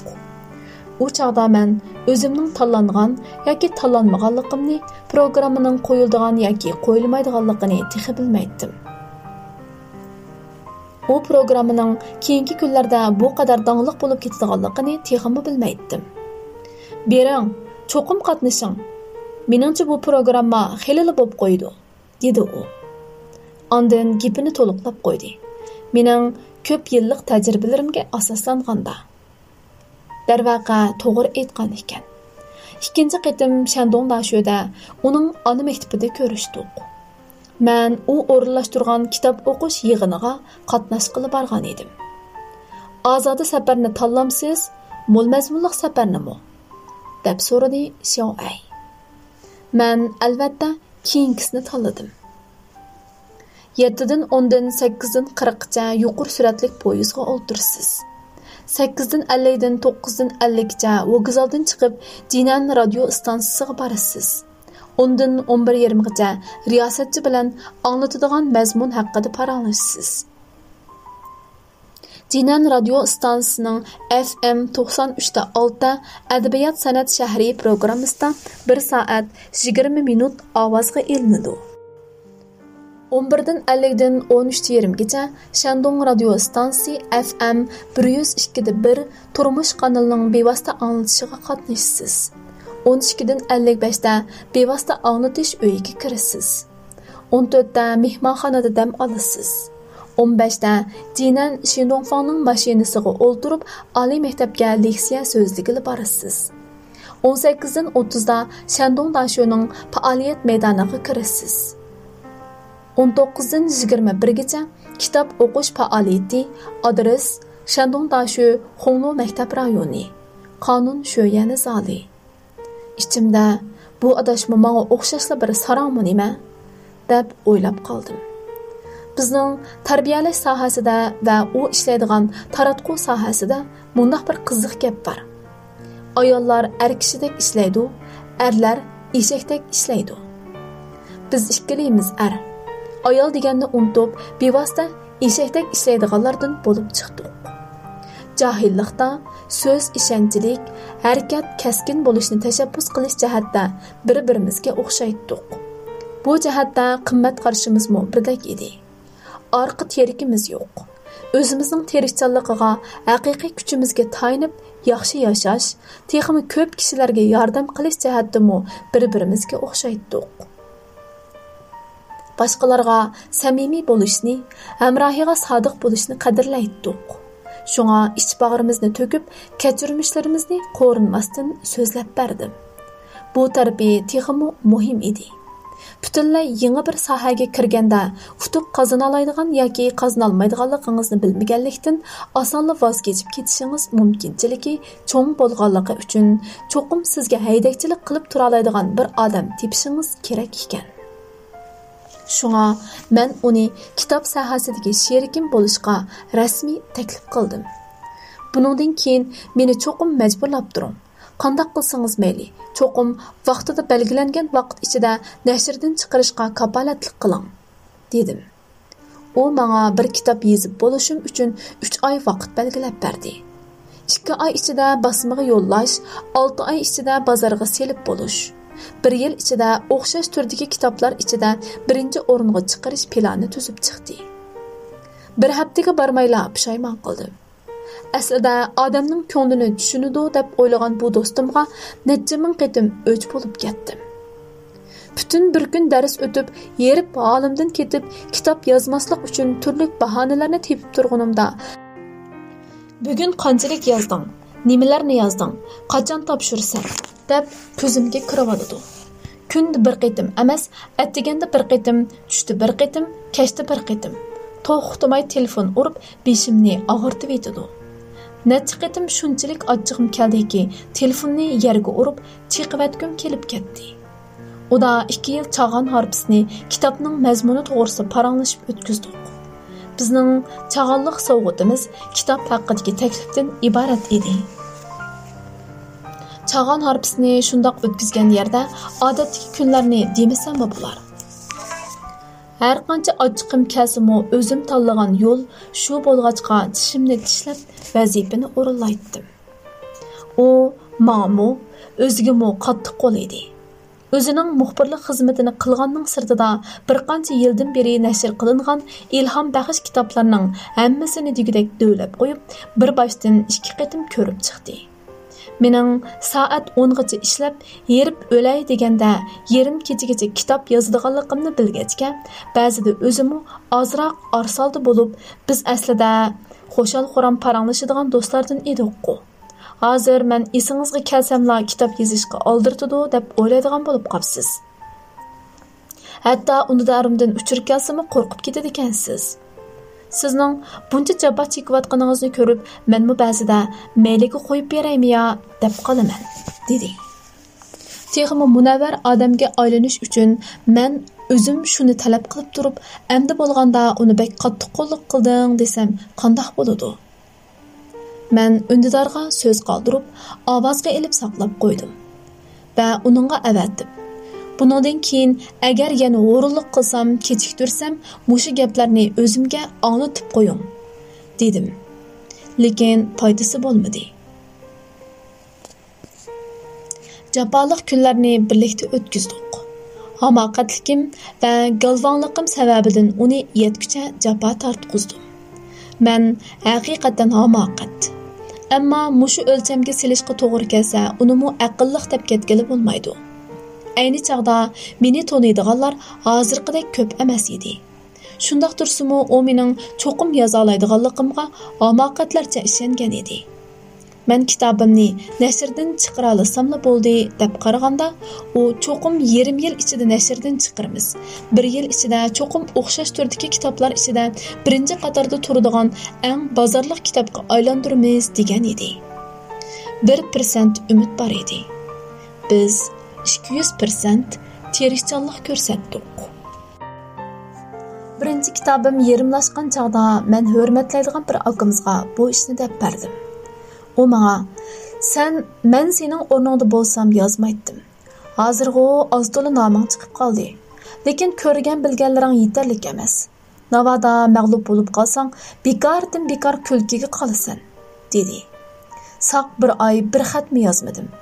ئۇ چاغدا مەن ئۆزۈمنىڭ تاللانغان ياكى تاللانمىغانلىقىمنى، پروگراممىنىڭ قويۇلىدىغان ياكى قويۇلمايدىغانلىقىنى تېخى بىلمەيتتىم. ئۇ پروگراممىنىڭ كېيىنكى كۈنلەردە بۇ قەدەر داڭلىق بولۇپ كېتىدىغانلىقىنى تېخىمۇ بىلمەيتتىم. «بېرىڭ، چوقۇم قاتنىشىڭ. مېنىڭچە بۇ پروگرامما خېلىلا بوپ قويىدۇ»، دېدى ئۇ. ئاندىن گېپىنى تولۇقلاپ قويدى. مېنىڭ كۆپ يىللىق تەجرىبىلىرىمگە ئاساسلانغاندا. دەرۋەقە، توغرا ئېيتقان ئىكەن. ئىككىنچى قېتىم شەندۇڭ داشۆدە ئۇنىڭ ئانا مەكتىپىدە كۆرۈشتۇق. مەن ئۇ ئورۇنلاشتۇرغان كىتاب ئوقۇش يىغىنىغا قاتناشقىلى بارغان ئىدىم. «ئازادە سەپەرنى تاللامسىز، مول مەزمۇنلۇق سەپەرنىمۇ؟» دەپ سورىدى شياۋ ئەي. مەن، ئەلۋەتتە، كېيىنكىسىنى تاللىدىم. يەتتىدىن ئوندىن سەككىزدىن قىرىققىچە يۇقىرى سۈرئەتلىك پويىزغا ئولتۇرىسىز. سەككىزدىن ئەللىكتىن توققۇزدىن ئەللىككىچە ۋوگزالدىن چىقىپ، جىنەن رادىيو ئىستانسىسىغا بارىسىز. ئوندىن ئون بىر يېرىمغىچە رىياسەتچى بىلەن ئاڭلىتىدىغان مەزمۇن ھەققىدە پاراڭلىشىسىز. جىنەن رادىيو ئىستانسىسىنىڭ ئەف ئېم توقسان ئۈچ تە ئالتە ئەدەبىيات سەنئەت شەھىرى پروگراممىسىدا بىر سائەت يىگىرمە مىنۇت ئاۋازغا ئېلىنىدۇ. ئون بىردىن ئەللىكتىن ئون ئۈچ يېرىمگىچە شەندۇڭ رادىيو ئىستانسىسى ئەف ئېم بىر يۈز ئىككىدە بىر تۇرمۇش قانىلىنىڭ بىۋاسىتە ئاڭلىتىشىغا قاتنىشىسىز. ئون ئىككىدىن ئەللىك بەشتە بىۋاسىتە ئاڭلىتىش ئۆيىگە كىرىسىز. ئون تۆتتە مېھمانخانىدا دەم ئالىسىز. ئون بەشتە جىنەن شىندۇڭفاڭنىڭ ماشىنىسىغا ئولتۇرۇپ، ئالىي مەكتەپكە لېكسىيە سۆزلىگىلى بارىسىز. ئون سەككىزدىن ئوتتۇزدا شەندۇڭ داشۆنىڭ پائالىيەت مەيدانىغا كىرىسىز. ئون توققۇزدىن يىگىرمە بىرگىچە كىتاب ئوقۇش پائالىيىتى، ئادرېس، شەندۇڭ داشۆ خۇڭلۇ مەكتەپ رايونى، قانۇن شۆيەنى زالى. ئىچىمدە، «بۇ ئاداشمۇ ماڭا ئوخشاشلا بىر ساراڭمۇ نېمە؟» دەپ ئويلاپ قالدىم. بىزنىڭ تەربىيەلەش ساھەسىدە ۋە ئۇ ئىشلەيدىغان تاراتقۇ ساھەسىدە مۇنداق بىر قىزىق گەپ بار: «ئاياللار ئەر كىشىدەك ئىشلەيدۇ، ئەرلەر ئېشەكتەك ئىشلەيدۇ.» بىز ئىككىلىمىز ئەر، ئايال دېگەننى ئۇنتۇپ، بىۋاسىتە ئېشەكتەك ئىشلەيدىغانلاردىن بولۇپ چىقتۇق. جاھىللىقتا سۆز ئىشەنچلىك، ھەرىكەت كەسكىن بولۇشنى تەشەببۇس قىلىش جەھەتتە بىر-بىرىمىزگە ئوخشايتتۇق. بۇ جەھەتتە قىممەت قارىشىمىزمۇ بىردەك ئىدى. ئارقا تىرىكىمىز يوق. ئۆزىمىزنىڭ تىرىشچانلىقىغا، ھەقىقىي كۈچىمىزگە تايىنىپ ياخشى ياشاش، تېخىمۇ كۆپ كىشىلەرگە ياردەم قىلىش جەھەتتىمۇ بىر-بىرىمىزگە ئوخشايتتۇق. باشقىلارغا سەمىمىي بولۇشنى، ھەمراھىغا سادىق بولۇشنى قەدىرلەيتتۇق. شۇڭا ئىچ باغرىمىزنى تۆكۈپ، كەچۈرمىشلىرىمىزنى قورۇنماستىن سۆزلەپ بەردىم. بۇ تەرىپى تېخىمۇ مۇھىم ئىدى. پۈتۈنلەي يېڭى بىر ساھەگە كىرگەندە، ئۇتۇق قازىنالايدىغان ياكى قازىنالمايدىغانلىقىڭىزنى بىلمىگەنلىكتىن، ئاسانلا ۋاز كېچىپ كېتىشىڭىز مۇمكىنچىلىكى چوڭ بولغانلىقى ئۈچۈن، چوقۇم سىزگە ھەيدەكچىلىك قىلىپ تۇرالايدىغان بىر ئادەم تېپىشىڭىز كېرەك ئىكەن. شۇڭا مەن ئۇنى كىتاب ساھەسىدىكى شېرىكىم بولۇشقا رەسمىي تەكلىپ قىلدىم. بۇنىڭدىن كېيىن مېنى چوقۇم مەجبۇرلاپ تۇرۇڭ. قانداق قىلسىڭىز مەيلى، چوقۇم ۋاقتىدا بەلگىلەنگەن ۋاقىت ئىچىدە نەشردىن چىقىرىشقا كاپالەتلىك قىلىڭ، دېدىم. ئۇ ماڭا بىر كىتاب يېزىپ بولۇشۇم ئۈچۈن ئۈچ ئاي ۋاقىت بەلگىلەپ بەردى. ئىككى ئاي ئىچىدە باسمىغا يوللاش، ئالتە ئاي ئىچىدە بازارغا سېلىپ بولۇش، بىر يىل ئىچىدە ئوخشاش تۈردىكى كىتابلار ئىچىدە بىرىنچى ئورۇنغا چىقىرىش پىلانى تۈزۈپ چىقتى. بىر ھەپتىگە بارمايلا پۇشايمان قىلدىم. ئەسلىدە ئادەمنىڭ كۆڭلىنى چۈشىنىدۇ دەپ ئويلىغان بۇ دوستۇمغا نەچچە مىڭ قېتىم ئۆچ بولۇپ كەتتىم. پۈتۈن بىر كۈن دەرس ئۆتۈپ، ھېرىپ ھالىمدىن كېتىپ، كىتاب يازماسلىق ئۈچۈن تۈرلۈك باھانىلەرنى تېپىپ تۇرغىنىمدا، «بۈگۈن قانچىلىك يازدىڭ؟ نېمىلەرنى يازدىڭ؟ قاچان تاپشۇرىسەن؟» دەپ كۆزۈمگە كىرىۋالىدۇ. كۈندە بىر قېتىم ئەمەس، ئەتىگەندە بىر قېتىم، چۈشتە بىر قېتىم، كەچتە بىر قېتىم توختىماي تېلېفون ئۇرۇپ، بېشىمنى ئاغرىتىۋېتىدۇ. نەچچە قېتىم شۇنچىلىك ئاچچىقىم كەلدىكى، تېلېفوننى يەرگە ئۇرۇپ، چېقىۋەتكۈم كېلىپ كەتتى. ئۇدا ئىككى يىل چاغان ھارپىسىنى كىتابنىڭ مەزمۇنى توغرىسىدا پاراڭلىشىپ ئۆتكۈزدۇق. بىزنىڭ چاغانلىق سوۋغىتىمىز كىتاب ھەققىدىكى تەكلىپتىن ئىبارەت ئىدى. چاغان ھارپىسىنى شۇنداق ئۆتكۈزگەن يەردە ئادەتتىكى كۈنلەرنى دېمىسەممۇ بولار. ھەرقانچە ئاچچىقىم كەلسىمۇ، ئۆزۈم تاللىغان يول شۇ بولغاچقا، چىشىمنى چىشلەپ ۋەزىپىنى ئورۇنلايتتىم. ئۇ ماڭىمۇ، ئۆزىگىمۇ قاتتىق قول ئىدى. ئۆزىنىڭ مۇخبىرلىق خىزمىتىنى قىلغاننىڭ سىرتىدا، بىر قانچە يىلدىن بېرى نەشر قىلىنغان ئىلھام بەخش كىتابلارنىڭ ھەممىسىنى دېگۈدەك دۆۋىلەپ قويۇپ، بىر باشتىن ئىككى قېتىم كۆرۈپ چىقتى. مېنىڭ سائەت ئونغىچە ئىشلەپ، ھېرىپ ئۆلەي دېگەندە، يېرىم كېچىگىچە كىتاب يازىدىغانلىقىمنى بىلگەچكە، بەزىدە ئۆزىمۇ ئازراق ئارىسالدى بولۇپ، بىز ئەسلىدە خۇشال-خۇرام پاراڭلىشىدىغان دوستلاردىن ئىدۇققۇ. ھازىر مەن ئېسىڭىزگە كەلسەملا كىتاب يېزىشقا ئالدىرىتىدۇ دەپ ئويلايدىغان بولۇپ قاپسىز. ھەتتا ئۈندىدارىمدىن ئۇچۇر كەلسىمۇ قورقۇپ كېتىدىكەنسىز. سىزنىڭ بۇنچە جاپا چېكىۋاتقىنىڭىزنى كۆرۈپ، مەنمۇ بەزىدە مەيلىگە قويۇپ بېرەيمۇ يا دەپ قالىمەن، دېدى. تېخىمۇ مۇنەۋۋەر ئادەمگە ئايلىنىش ئۈچۈن مەن ئۆزۈم شۇنى تەلەپ قىلىپ تۇرۇپ، ئەمدى بولغاندا ئۇنى بەك قاتتىق قوللۇق قىلدىڭ دېسەم قانداق بولىدۇ؟ مەن ئۈندىدارغا سۆز قالدۇرۇپ، ئاۋازغا ئېلىپ ساقلاپ قويدۇم ۋە ئۇنىڭغا ئەۋەتتىم. بۇنىڭدىن كېيىن ئەگەر يەنە ھۇرۇنلۇق قىلسام، كېچىكتۈرسەم، مۇشۇ گەپلەرنى ئۆزۈمگە ئاڭلىتىپ قويۇڭ، دېدىم. لېكىن پايدىسى بولمىدى. جاپالىق كۈنلەرنى بىرلىكتە ئۆتكۈزدۇق. ھاماقەتلىكىم ۋە گالۋاڭلىقىم سەۋەبىدىن ئۇنى يەتكۈچە جاپا تارتقۇزدۇم. مەن ھەقىقەتەن ھاماقەت. ئەمما مۇشۇ ئۆلچەمگە سېلىشقا توغرا كەلسە، ئۇنىمۇ ئەقىللىق دەپ كەتكىلى بولمايدۇ. ئەينى چاغدا مېنى تونۇيدىغانلار ھازىرقىدەك كۆپ ئەمەس ئىدى. شۇنداق تۇرسىمۇ، ئۇ مېنىڭ چوقۇم يازالايدىغانلىقىمغا ھاماقەتلەرچە ئىشەنگەن ئىدى. مەن كىتابىمنى نەشردىن چىقىرالىساملا بولدى دەپ قارىغاندا، ئۇ چوقۇم يېرىم يىل ئىچىدە نەشردىن چىقىرىمىز، بىر يىل ئىچىدە چوقۇم ئوخشاش تۈردىكى كىتابلار ئىچىدە بىرىنچى قاتاردا تۇرىدىغان ئەڭ بازارلىق كىتابقا ئايلاندۇرىمىز دېگەن ئىدى. بىر پىرسەنت ئۈمىد بار ئىدى. بىز ئىككى يۈز پىرسەنت تىرىشچانلىق كۆرسەتتۇق. بىرىنچى كىتابىم يېرىملاشقان چاغدا مەن ھۆرمەتلەيدىغان بىر ئاكىمىزغا بۇ ئىشنى دەپ بەردىم. ئۇ ماڭا، سەن، مەن سېنىڭ ئورنۇڭدا بولسام يازمايتتىم. ھازىرغۇ ئاز-تولا نامىڭ چىقىپ قالدى. لېكىن كۆرگەن-بىلگەنلىرىڭ يېتەرلىك ئەمەس. ناۋادا مەغلۇپ بولۇپ قالساڭ، بىكاردىن بىكار كۈلكىگە قالىسەن، دېدى. ساق بىر ئاي بىر خەتمۇ يازمىدىم.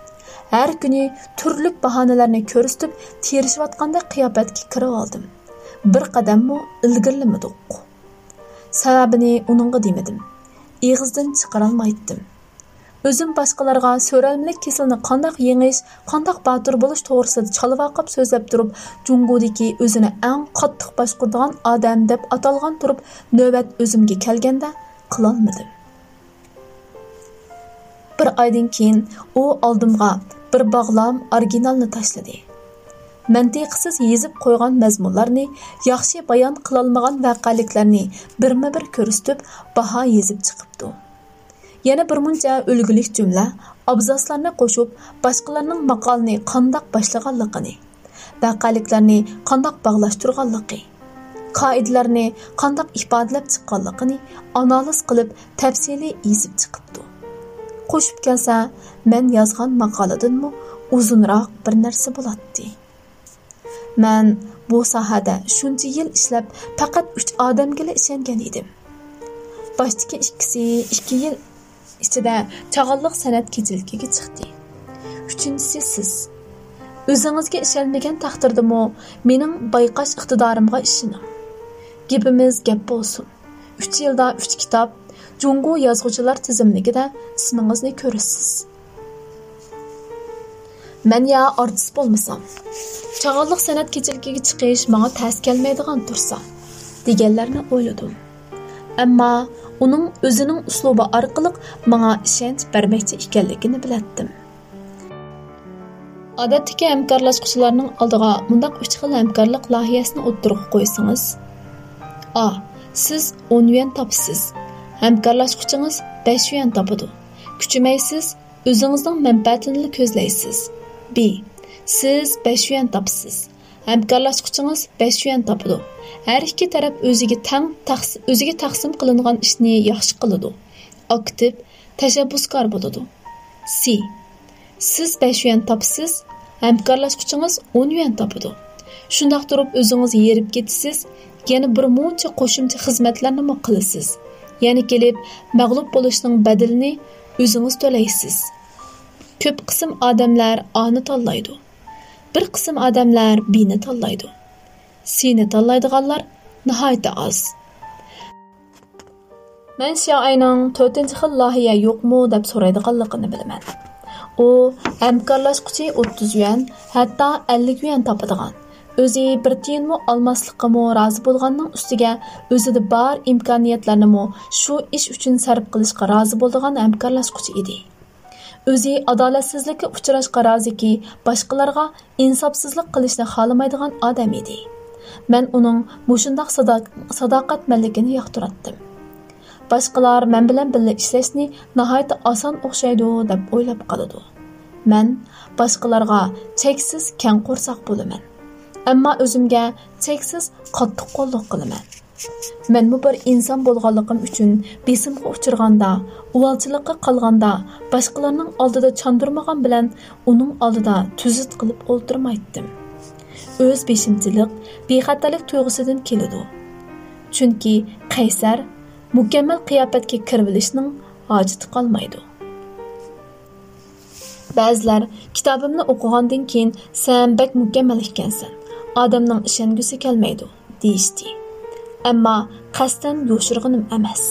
ھەر كۈنى تۈرلۈك باھانىلەرنى كۆرسىتىپ، تىرىشىۋاتقاندەك قىياپەتكە كىرىۋالدىم. بىر قەدەممۇ ئىلگىرىلىمىدۇق. سەۋەبىنى ئۇنىڭغا دېمىدىم. ئېغىزدىن چىقىرالمايتتىم. ئۆزۈم باشقىلارغا سۆرەلمىلىك كېسىلىنى قانداق يېڭىش، قانداق باتۇر بولۇش توغرىسىدا چالۋاقاپ سۆزلەپ تۇرۇپ، جۇڭگودىكى ئۆزىنى ئەڭ قاتتىق باشقۇرىدىغان ئادەم دەپ ئاتالغان تۇرۇپ، نۆۋەت ئۆزۈمگە كەلگەندە قىلالمىدىم. بىر ئايدىن كېيىن ئۇ ئالدىمغا بىر باغلام ئورىگىنالنى تاشلىدى. مەنتىقىسىز يېزىپ قويغان مەزمۇنلارنى، ياخشى بايان قىلالمىغان ۋەقەلىكلەرنى بىرمۇبىر كۆرسىتىپ، باھا يېزىپ چىقىپتۇ. يەنە بىر مۇنچە ئۈلگىلىك جۈملە، ئابزاسلارنى قوشۇپ، باشقىلارنىڭ ماقالىنى قانداق باشلىغانلىقىنى، ۋەقەلىكلەرنى قانداق باغلاشتۇرغانلىقى، قائىدىلەرنى قانداق ئىپادىلەپ چىققانلىقىنى ئانالىز قىلىپ، تەپسىلىي يېزىپ چىقىپتۇ. قوشۇپ كەلسە، مەن يازغان ماقالىدىنمۇ ئۇزۇنراق بىر نەرسە بولاتتى. مەن بۇ ساھەدە شۇنچە يىل ئىشلەپ، پەقەت ئۈچ ئادەمگىلا ئىشەنگەن ئىدىم. باشتىكى ئىككىسى ئىككى يىل ئىچىدە چاغانلىق سەنئەت كېچىلىكىگە چىقتى. ئۈچىنچىسى سىز. ئۆزىڭىزگە ئىشەنمىگەن تەقدىردىمۇ مېنىڭ بايقاش ئىقتىدارىمغا ئىشىنىڭ. گېپىمىز گەپ بولسۇن. ئۈچ يىلدا ئۈچ كىتاب، جۇڭگو يازغۇچىلار تىزىملىكىدە ئىسمىڭىزنى كۆرىسىز. مەن يا ئارتىس بولمىسام، چاغانلىق سەنئەت كېچىلىكىگە چىقىش ماڭا تەس كەلمەيدىغان تۇرسا، دېگەنلەرنى ئويلىدىم. ئەمما ئۇنىڭ ئۆزىنىڭ ئۇسلۇبى ئارقىلىق ماڭا ئىشەنچ بەرمەكچى ئىكەنلىكىنى بىلەتتىم. ئادەتتىكى ھەمكارلاشقۇچىلارنىڭ ئالدىغا مۇنداق ئۈچ خىل ھەمكارلىق لايىھەسىنى ئوتتۇرىغا قويسىڭىز، ئا، سىز ئون يۈەن تاپىسىز، ھەمكارلاشقۇچىڭىز بەش يۈەن تاپىدۇ. كۈچىمەيسىز، ئۆزىڭىزنىڭ مەنپەئەتىنىلا كۆزلەيسىز. بى، سىز بەش يۈەن تاپىسىز، ھەمكارلاشقۇچىڭىز بەش يۈەن تاپىدۇ. ھەر ئىككى تەرەپ ئۆزىگە تەڭ تەقس-، ئۆزىگە تەقسىم قىلىنغان ئىشنى ياخشى قىلىدۇ. ئاكتىپ، تەشەببۇسكار بولىدۇ. سى، سىز بەش يۈەن تاپىسىز، ھەمكارلاشقۇچىڭىز ئون يۈەن تاپىدۇ. شۇنداق تۇرۇپ ئۆزىڭىز ھېرىپ كېتىسىز، يەنە بىر مۇنچە قوشۇمچە خىزمەتلەرنىمۇ قىلىسىز. يەنە كېلىپ مەغلۇپ بولۇشنىڭ بەدىلىنى ئۆزىڭىز تۆلەيسىز. كۆپ قىسىم ئادەملەر ئانى تاللايدۇ. بىر قىسىم ئادەملەر بىنى تاللايدۇ. سىنى تاللايدىغانلار ناھايىتى ئاز. مەن شيائەينىڭ تۆتىنچى خىل لايىھە يوقمۇ دەپ سورايدىغانلىقىنى بىلىمەن. ئۇ ھەمكارلاشقۇچى ئوتتۇز يۈەن، ھەتتا ئەللىك يۈەن تاپىدىغان، ئۆزى بىر تىيىنمۇ ئالماسلىققىمۇ رازى بولغاننىڭ ئۈستىگە ئۆزىدە بار ئىمكانىيەتلەرنىمۇ شۇ ئىش ئۈچۈن سەرپ قىلىشقا رازى بولىدىغان ھەمكارلاشقۇچى ئىدى. ئۆزى ئادالەتسىزلىككە ئۇچراشقا رازىكى، باشقىلارغا ئىنساپسىزلىق قىلىشنى خالىمايدىغان ئادەم ئىدى. مەن ئۇنىڭ مۇشۇنداق سادا-، ساداقەتمەنلىكىنى ياقتۇراتتىم. باشقىلار مەن بىلەن بىللە ئىشلەشنى ناھايىتى ئاسان ئوخشايدۇ دەپ ئويلاپ قالىدۇ. مەن باشقىلارغا چەكسىز كەڭ قورساق بولىمەن. ئەمما ئۆزۈمگە چەكسىز قاتتىق قوللۇق قىلىمەن. مەنمۇ بىر ئىنسان بولغانلىقىم ئۈچۈن بېسىمغا ئۇچرىغاندا، ئۇۋالچىلىققا قالغاندا، باشقىلارنىڭ ئالدىدا چاندۇرمىغان بىلەن ئۇنىڭ ئالدىدا تۈزۈت قىلىپ ئولتۇرمايتتىم. ئۆز بېشىمچىلىق، بىخەتەرلىك تۇيغۇسىدىن كېلىدۇ. چۈنكى قەيسەر، مۇكەممەل قىياپەتكە كىرىۋېلىشنىڭ ھاجىتى قالمايدۇ. بەزىلەر كىتابىمنى ئوقۇغاندىن كېيىن، «سەن بەك مۇكەممەل ئىكەنسەن، ئادەمنىڭ ئىشەنگۈسى كەلمەيدۇ» دېيىشتى. ئەمما قەستەن يوشۇرغىنىم ئەمەس.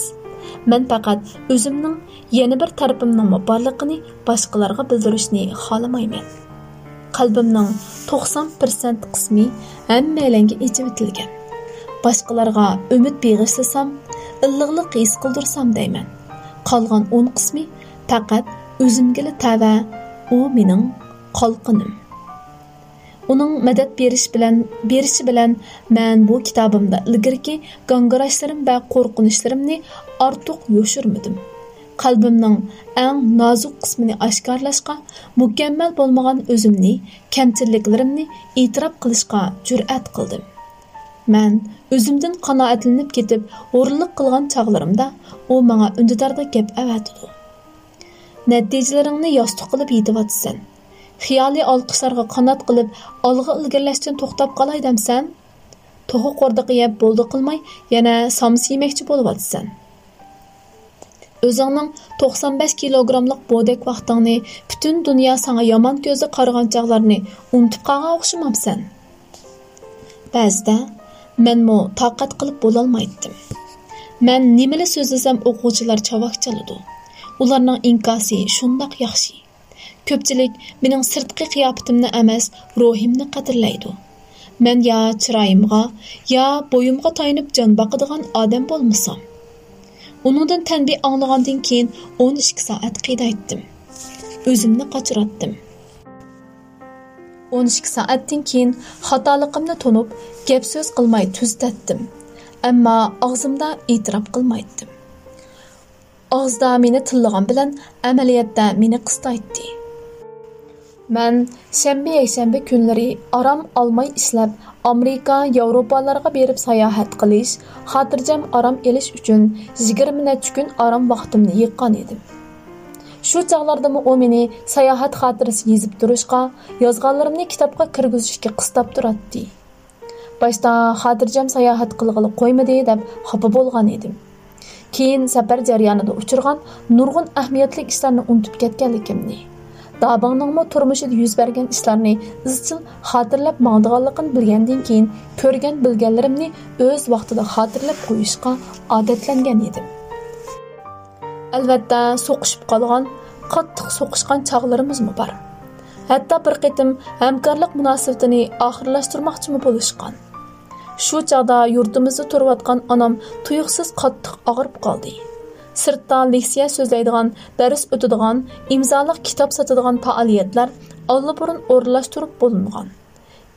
مەن پەقەت ئۆزۈمنىڭ يەنە بىر تەرىپىمنىڭمۇ بارلىقىنى باشقىلارغا بىلدۈرۈشنى خالىمايمەن. قەلبىمنىڭ توقسان پىرسەنت قىسمى ھەممەيلەنگە ئېچىۋېتىلگەن. باشقىلارغا ئۈمىد بېغىشلىسام، ئىللىقلىق ھېس قىلدۇرسام دەيمەن. قالغان ئون قىسمى پەقەت ئۆزۈمگىلا تەۋە، ئۇ مېنىڭ قالقىنىم. ئۇنىڭ مەدەت بېرىش بىلەن، بېرىشى بىلەن مەن بۇ كىتابىمدا ئىلگىرىكى گاڭگىراشلىرىم ۋە قورقۇنچلىرىمنى ئارتۇق يوشۇرمىدىم. قەلبىمنىڭ ئەڭ نازۇك قىسمىنى ئاشكارىلاشقا، مۇكەممەل بولمىغان ئۆزۈمنى، كەمچىلىكلىرىمنى ئېتىراپ قىلىشقا جۈرئەت قىلدىم. مەن ئۆزۈمدىن قانائەتلىنىپ كېتىپ، ھۇرۇنلۇق قىلغان چاغلىرىمدا ئۇ ماڭا ئۈندىداردا گەپ ئەۋەتىدۇ. «نەتىجىلىرىڭنى ياستۇق قىلىپ يېتىۋاتىسەن. خىيالىي ئالقىشلارغا قانات قىلىپ، ئالغا ئىلگىرىلەشتىن توختاپ قالاي دەمسەن؟ توخۇ قوردىقى يەپ بولدى قىلماي، يەنە سامسا يېمەكچى بولۇۋاتىسەن. ئۆزۈڭنىڭ توقسان بەش كىلوگراملىق بودەك ۋاقتىڭنى، پۈتۈن دۇنيا ساڭا يامان كۆزدە قارىغان چاغلارنى ئۇنتۇپ قالغان ئوخشىمامسەن؟» بەزىدە مەنمۇ تاقەت قىلىپ بولالمايتتىم. مەن نېمىلا سۆزلىسەم، ئوقۇغۇچىلار چاۋاك چالىدۇ. ئۇلارنىڭ ئىنكاسى شۇنداق ياخشى. كۆپچىلىك مېنىڭ سىرتقى قىياپىتىمنى ئەمەس، روھىمنى قەدىرلەيدۇ. مەن يا چىرايىمغا، يا بويۇمغا تايىنىپ جان باقىدىغان ئادەم بولمىسام. ئۇنىڭدىن تەنبىھ ئاڭلىغاندىن كېيىن ئون ئىككى سائەت قىينايتتىم. ئۆزۈمنى قاچۇراتتىم. ئون ئىككى سائەتتىن كېيىن خاتالىقىمنى تونۇپ، گەپ-سۆز قىلماي تۈزىتەتتىم. ئەمما ئاغزىمدا ئېتىراپ قىلمايتتىم. ئاغزىدا مېنى تىللىغان بىلەن ئەمەلىيەتتە مېنى قىستايتتى. مەن شەنبە، يەكشەنبە كۈنلىرى ئارام ئالماي ئىشلەپ، ئامېرىكا، ياۋروپالارغا بېرىپ ساياھەت قىلىش، خاتىرجەم ئارام ئېلىش ئۈچۈن يىگىرمە نەچچە كۈن ئارام ۋاقتىمنى يىغقان ئىدىم. شۇ چاغلاردىمۇ ئۇ مېنى ساياھەت خاتىرىسى يېزىپ تۇرۇشقا، يازغانلىرىمنى كىتابقا كىرگۈزۈشكە قىستاپ تۇراتتى. باشتا خاتىرجەم ساياھەت قىلغىلى قويمىدى دەپ خاپا بولغان ئىدىم. كېيىن سەپەر جەريانىدا ئۇچرىغان نۇرغۇن ئەھمىيەتلىك ئىشلارنى ئۇنتۇپ كەتكەنلىكىمنى، دابىڭنىڭمۇ تۇرمۇشىدا يۈز بەرگەن ئىشلارنى ئىزچىل خاتىرىلەپ ماڭىدىغانلىقىنى بىلگەندىن كېيىن، كۆرگەن بىلگەنلىرىمنى ئۆز ۋاقتىدا خاتىرىلەپ قويۇشقا ئادەتلەنگەن ئىدىم. ئەلۋەتتە، سوقۇشۇپ قالغان، قاتتىق سوقۇشقان چاغلىرىمىزمۇ بار. ھەتتا بىر قېتىم ھەمكارلىق مۇناسىۋىتىنى ئاخىرلاشتۇرماقچىمۇ بولۇشقان. شۇ چاغدا يۇرتىمىزدا تۇرۇۋاتقان ئانام تۇيۇقسىز قاتتىق ئاغرىپ قالدى. سىرتتا لېكسىيە سۆزلەيدىغان، دەرس ئۆتىدىغان، ئىمزالىق كىتاب ساتىدىغان پائالىيەتلەر ئاللىبۇرۇن ئورۇنلاشتۇرۇپ بولۇنغان.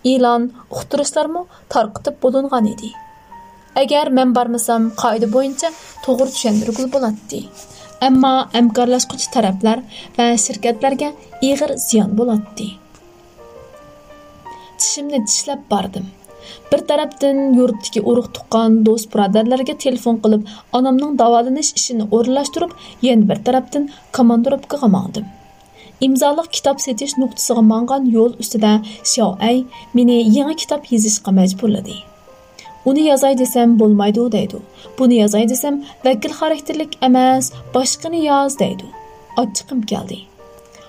ئېلان، ئۇقتۇرۇشلارمۇ تارقىتىپ بولۇنغان ئىدى. ئەگەر مەن بارمىسام، قائىدە بويىچە توغرا چۈشەندۈرگىلى بولاتتى. ئەمما ھەمكارلاشقۇچى تەرەپلەر ۋە شىركەتلەرگە ئېغىر زىيان بولاتتى. چىشىمنى چىشلەپ باردىم. بىر تەرەپتىن يۇرتتىكى ئۇرۇق-تۇغقان، دوست-بۇرادەرلەرگە تېلېفون قىلىپ، ئانامنىڭ داۋالىنىش ئىشىنى ئورۇنلاشتۇرۇپ، يەنە بىر تەرەپتىن كوماندىروپكىغا ماڭدىم. ئىمزالىق كىتاب سېتىش نۇقتىسىغا ماڭغان يول ئۈستىدە شياۋ ئەي مېنى يېڭى كىتاب يېزىشقا مەجبۇرلىدى. ئۇنى يازاي دېسەم بولمايدۇ دەيدۇ. بۇنى يازاي دېسەم ۋەكىل خاراكتېرلىك ئەمەس، باشقىنى ياز دەيدۇ. ئاچچىقىم كەلدى.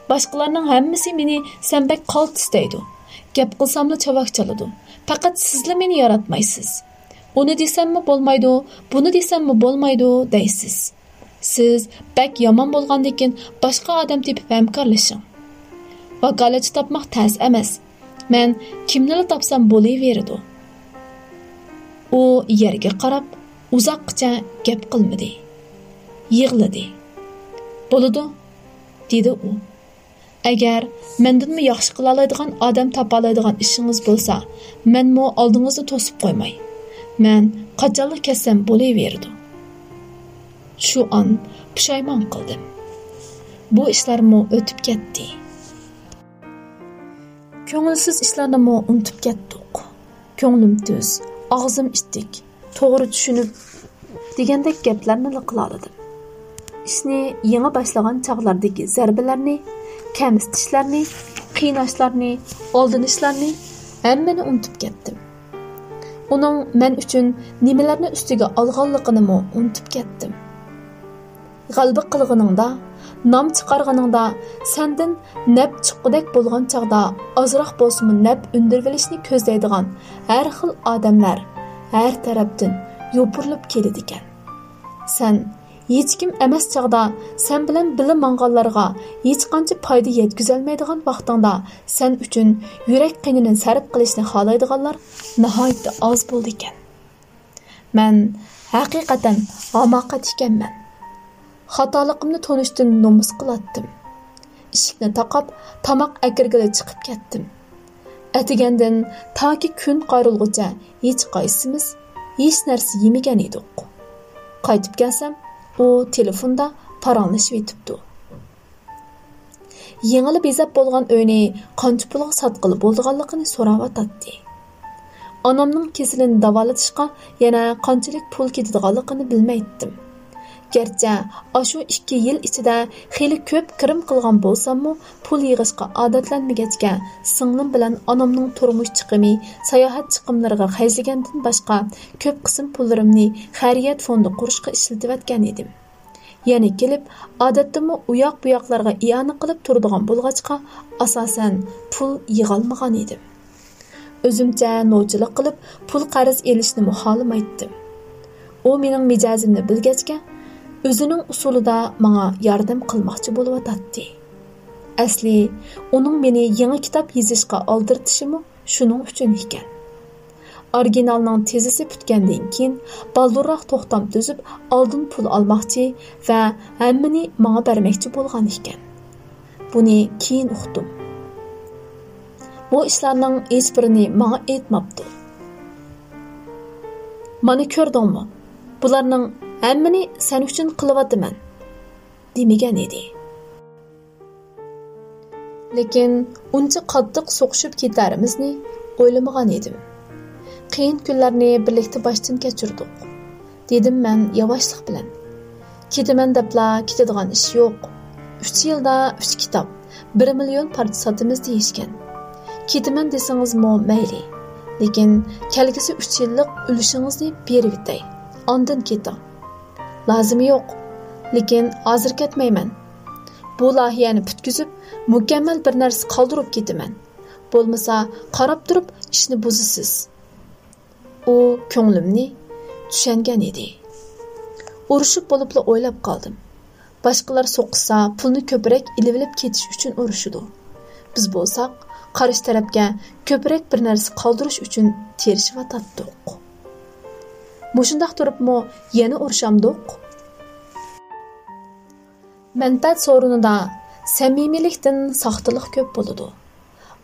باشقىلارنىڭ ھەممىسى مېنى سەن بەك قالتىس دەيدۇ. گەپ قىلساملا چاۋاك چالىدۇ. پەقەت سىزلا مېنى ياراتمايسىز. ئۇنى دېسەممۇ بولمايدۇ، بۇنى دېسەممۇ بولمايدۇ دەيسىز. سىز بەك يامان بولغاندىكىن باشقا ئادەم تېپىپ ھەمكارلىشىڭ. ۋاكالەتچى تاپماق تەس ئەمەس. مەن كىمنىلا تاپسام بولۇۋېرىدۇ. ئۇ يەرگە قاراپ ئۇزاققىچە گەپ قىلمىدى. يىغلىدى. بولىدۇ، دېدى ئۇ. ئەگەر مەندىنمۇ ياخشى قىلالايدىغان ئادەم تاپالايدىغان ئىشىڭىز بولسا، مەنمۇ ئالدىڭىزنى توسۇپ قويماي. مەن قاچانلا كەتسەم بولۇۋېرىدۇ. شۇ ئان پۇشايمان قىلدىم. بۇ ئىشلارمۇ ئۆتۈپ كەتتى. كۆڭۈلسىز ئىشلارنىمۇ ئۇنتۇپ كەتتۇق. كۆڭلۈم تۈز، ئاغزىم ئىتتىك، توغرا چۈشىنىپ دېگەندەك گەپلەرنىلا قىلالىدىم. ئىشنى يېڭى باشلىغان چاغلاردىكى زەربىلەرنى، كەمسىتىشلەرنى، قىيناشلارنى، ئالدىنىشلارنى، ھەممىنى ئۇنتۇپ كەتتىم. ئۇنىڭ مەن ئۈچۈن نېمىلەرنى ئۈستىگە ئالغانلىقىنىمۇ ئۇنتۇپ كەتتىم. غەلىبە قىلغىنىڭدا، نام چىقارغىنىڭدا، سەندىن نەپ چىققۇدەك بولغان چاغدا ئازراق بولسىمۇ نەپ ئۈندۈرۈۋېلىشنى كۆزلەيدىغان ھەر خىل ئادەملەر ھەر تەرەپتىن يوپۇرۇلۇپ كېلىدىكەن. سەن ھېچكىم ئەمەس چاغدا سەن بىلەن بىللە ماڭغانلارغا ھېچقانچە پايدا يەتكۈزەلمەيدىغان ۋاقتىڭدا سەن ئۈچۈن يۈرەك قېنىنى سەرپ قىلىشنى خالايدىغانلار ناھايىتى ئاز بولىدىكەن. مەن ھەقىقەتەن ھاماقەت ئىكەنمەن. خاتالىقىمنى تونۇشتىن نومۇس قىلاتتىم. ئىشىكنى تاقاپ، تاماق ئەكىرگىلى چىقىپ كەتتىم. ئەتىگەندىن تاكى كۈن قايرىلغۇچە ھېچقايسىمىز ھېچ نەرسە يېمىگەن ئىدۇق. قايتىپ كەلسەم، ئۇ تېلېفوندا پاراڭلىشىۋېتىپتۇ. يېڭىلا بېزەپ بولغان ئۆينى قانچە پۇلغا ساتقىلى بولىدىغانلىقىنى سوراۋاتاتتى. ئانامنىڭ كېسىلىنى داۋالىتىشقا يەنە قانچىلىك پۇل كېتىدىغانلىقىنى بىلمەيتتىم. گەرچە ئاشۇ ئىككى يىل ئىچىدە خېلى كۆپ كىرىم قىلغان بولساممۇ، پۇل يىغىشقا ئادەتلەنمىگەچكە، سىڭلىم بىلەن ئانامنىڭ تۇرمۇش چىقىمى، ساياھەت چىقىملىرىغا خەجلىگەندىن باشقا، كۆپ قىسىم پۇللىرىمنى خەيرىيەت فوندى قۇرۇشقا ئىشلىتىۋەتكەن ئىدىم. يەنە كېلىپ، ئادەتتىمۇ ئۇياق-بۇياقلارغا ئىئانە قىلىپ تۇرىدىغان بولغاچقا، ئاساسەن پۇل يىغالمىغان ئىدىم. ئۆزۈمچە نوچىلىق قىلىپ پۇل قەرز ئېلىشنىمۇ خالىمايتتىم. ئۇ مېنىڭ مىجەزىمنى بىلگەچكە، ئۆزىنىڭ ئۇسۇلىدا ماڭا ياردەم قىلماقچى بولۇۋاتاتتى. ئەسلى ئۇنىڭ مېنى يېڭى كىتاب يېزىشقا ئالدىرىتىشىمۇ شۇنىڭ ئۈچۈن ئىكەن. ئورىگىنالنىڭ تېزىسى پۈتكەندىن كېيىن، بالدۇرراق توختام تۈزۈپ، ئالدىن پۇل ئالماقچى ۋە ھەممىنى ماڭا بەرمەكچى بولغان ئىكەن. بۇنى كېيىن ئۇقتۇم. بۇ ئىشلارنىڭ ھېچبىرىنى ماڭا ئېيتماپتۇ. «مانا كۆردۈڭمۇ؟ بۇلارنىڭ ھەممىنى سەن ئۈچۈن قىلىۋاتىمەن» دېمىگەن ئىدى. لېكىن ئۇنچە قاتتىق سوقۇشۇپ كېتەرىمىزنى ئويلىمىغان ئىدىم. «قىيىن كۈنلەرنى بىرلىكتە باشتىن كەچۈردۇق» دېدىم مەن ياۋاشلىق بىلەن. «كېتىمەن دەپلا كېتىدىغان ئىش يوق. ئۈچ يىلدا ئۈچ كىتاب، بىر مىليون پارچە ساتىمىز دېيىشكەن. كېتىمەن دېسىڭىزمۇ مەيلى. لېكىن كەلگۈسى ئۈچ يىللىق ئۈلۈشىڭىزنى بېرىۋېتەي. ئاندىن كېتىڭ.» «لازىمى يوق. لېكىن ھازىر كەتمەيمەن. بۇ لايىھەنى پۈتكۈزۈپ، مۇكەممەل بىر نەرسە قالدۇرۇپ كېتىمەن. بولمىسا، قاراپ تۇرۇپ ئىشنى بۇزىسىز.» ئۇ كۆڭلۈمنى چۈشەنگەن ئىدى. ئۇرۇشۇپ بولۇپلا ئويلاپ قالدىم. باشقىلار سوقۇشسا، پۇلنى كۆپرەك ئېلىۋېلىپ كېتىش ئۈچۈن ئۇرۇشىدۇ. بىز بولساق، قارشى تەرەپكە كۆپرەك بىر نەرسە قالدۇرۇش ئۈچۈن تىرىشىۋاتاتتۇق. مۇشۇنداق تۇرۇپمۇ يەنە ئۇرۇشامدۇق؟ مەنپەئەت سورۇنىدا سەمىمىيلىكتىن ساختىلىق كۆپ بولىدۇ.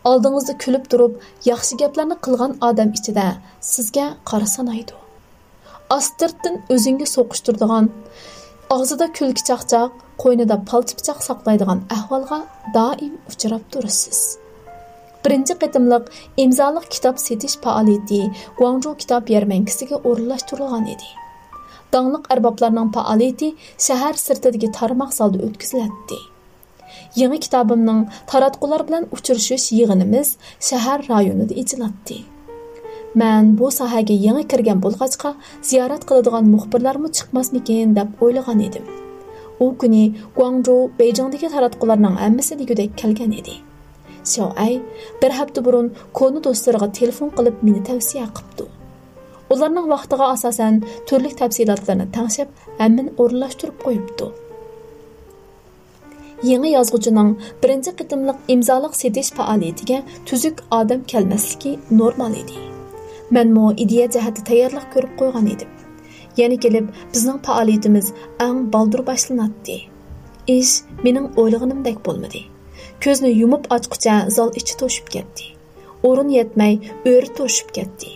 ئالدىڭىزدا كۈلۈپ تۇرۇپ، ياخشى گەپلەرنى قىلغان ئادەم ئىچىدە سىزگە قارا سانايدۇ. ئاستىرتتىن ئۆزۈڭگە سوقۇشتۇرىدىغان، ئاغزىدا كۈلكە چاقچاق، قوينىدا پالچى پىچاق ساقلايدىغان ئەھۋالغا دائىم ئۇچراپ تۇرىسىز. بىرىنچى قېتىملىق ئىمزالىق كىتاب سېتىش پائالىيىتى گۇاڭجۇ كىتاب يەرمەنكىسىگە ئورۇنلاشتۇرۇلغان ئىدى. داڭلىق ئەربابلارنىڭ پائالىيىتى شەھەر سىرتىدىكى تارماق زالدا ئۆتكۈزۈلەتتى. يېڭى كىتابىمنىڭ تاراتقۇلار بىلەن ئۇچرىشىش يىغىنىمىز شەھەر رايونىدا ئېچىلاتتى. مەن بۇ ساھەگە يېڭى كىرگەن بولغاچقا، زىيارەت قىلىدىغان مۇخبىرلارمۇ چىقماسمىكىن دەپ ئويلىغان ئىدىم. ئۇ كۈنى گۇاڭجۇ بېيجىڭدىكى تاراتقۇلارنىڭ ھەممىسى دېگۈدەك كەلگەن ئىدى. شياۋ ئەي بىر ھەپتە بۇرۇن كونا دوستلىرىغا تېلېفون قىلىپ مېنى تەۋسىيە قىپتۇ. ئۇلارنىڭ ۋاقتىغا ئاساسەن تۈرلۈك تەپسىلاتلىرىنى تەڭشەپ، ھەممىنى ئورۇنلاشتۇرۇپ قويۇپتۇ. يېڭى يازغۇچىنىڭ بىرىنچى قېتىملىق ئىمزالىق سېتىش پائالىيىتىگە تۈزۈك ئادەم كەلمەسلىكى نورمال ئىدى. مەنمۇ ئىدىيە جەھەتتە تەييارلىق كۆرۈپ قويغان ئىدىم. يەنە كېلىپ بىزنىڭ پائالىيىتىمىز ئەڭ بالدۇر باشلىناتتى. ئىش مېنىڭ ئويلىغىنىمدەك بولمىدى. كۆزنى يۇمۇپ ئاچقۇچە زال ئىچى توشۇپ كەتتى. ئورۇن يەتمەي ئۆرە توشۇپ كەتتى.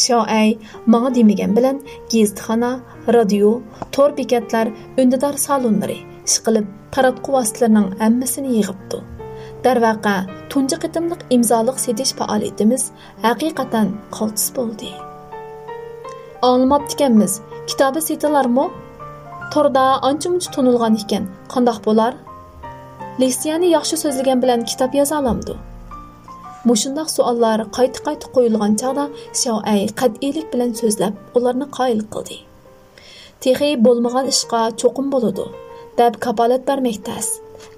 شياۋ ئەي ماڭا دېمىگەن بىلەن گېزىتخانا، رادىيو، تور بېكەتلەر، ئۈندىدار سالونلىرى، ئىشقىلىپ تاراتقۇ ۋاسىتىلىرىنىڭ ھەممىسىنى يىغىپتۇ. دەرۋەقە، تۇنجى قېتىملىق ئىمزالىق سېتىش پائالىيىتىمىز ھەقىقەتەن قالتىس بولدى. ئاڭلىماپتىكەنمىز، كىتابى سېتىلارمۇ؟ توردا ئانچە-مۇنچە تونۇلغان ئىكەن، قانداق بولار؟ لېكسىيەنى ياخشى سۆزلىگەن بىلەن كىتاب يازالامدۇ؟ مۇشۇنداق سوئاللار قايتا-قايتا قويۇلغان چاغدا شياۋ ئەي قەتئىيلىك بىلەن سۆزلەپ، ئۇلارنى قايىل قىلدى. تېخى بولمىغان ئىشقا چوقۇم بولىدۇ، دەپ كاپالەت بەرمەك تەس.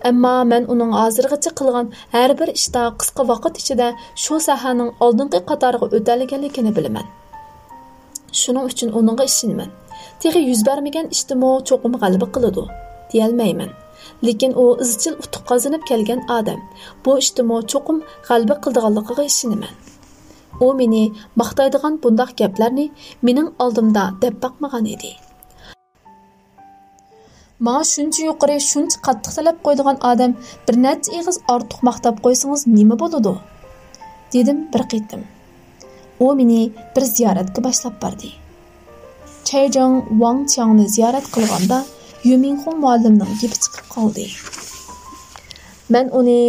ئەمما مەن ئۇنىڭ ھازىرغىچە قىلغان ھەر بىر ئىشتا قىسقا ۋاقىت ئىچىدە شۇ ساھەنىڭ ئالدىنقى قاتارغا ئۆتەلىگەنلىكىنى بىلىمەن. شۇنىڭ ئۈچۈن ئۇنىڭغا ئىشىنىمەن. تېخى يۈز بەرمىگەن ئىشتىمۇ چوقۇم غەلىبە قىلىدۇ، دېيەلمەيمەن. لېكىن ئۇ ئىزچىل ئۇتۇق قازىنىپ كەلگەن ئادەم. بۇ ئىشتىمۇ چوقۇم غەلىبە قىلىدىغانلىقىغا ئىشىنىمەن. ئۇ مېنى ماختايدىغان بۇنداق گەپلەرنى مېنىڭ ئالدىمدا دەپ باقمىغان ئىدى. ماڭا شۇنچە يۇقىرى، شۇنچە قاتتىق تەلەپ قويىدىغان ئادەم بىر نەچچە ئېغىز ئارتۇق ماختاپ قويسىڭىز نېمە بولىدۇ؟ دېدىم بىر قېتىم. ئۇ مېنى بىر زىيارەتكە باشلاپ باردى. چەي جاڭ ۋاڭ چياڭنى زىيارەت قىلغاندا، يۈمىڭخۇڭ مۇئەللىمنىڭ گېپى چىقىپ قالدى. مەن ئۇنى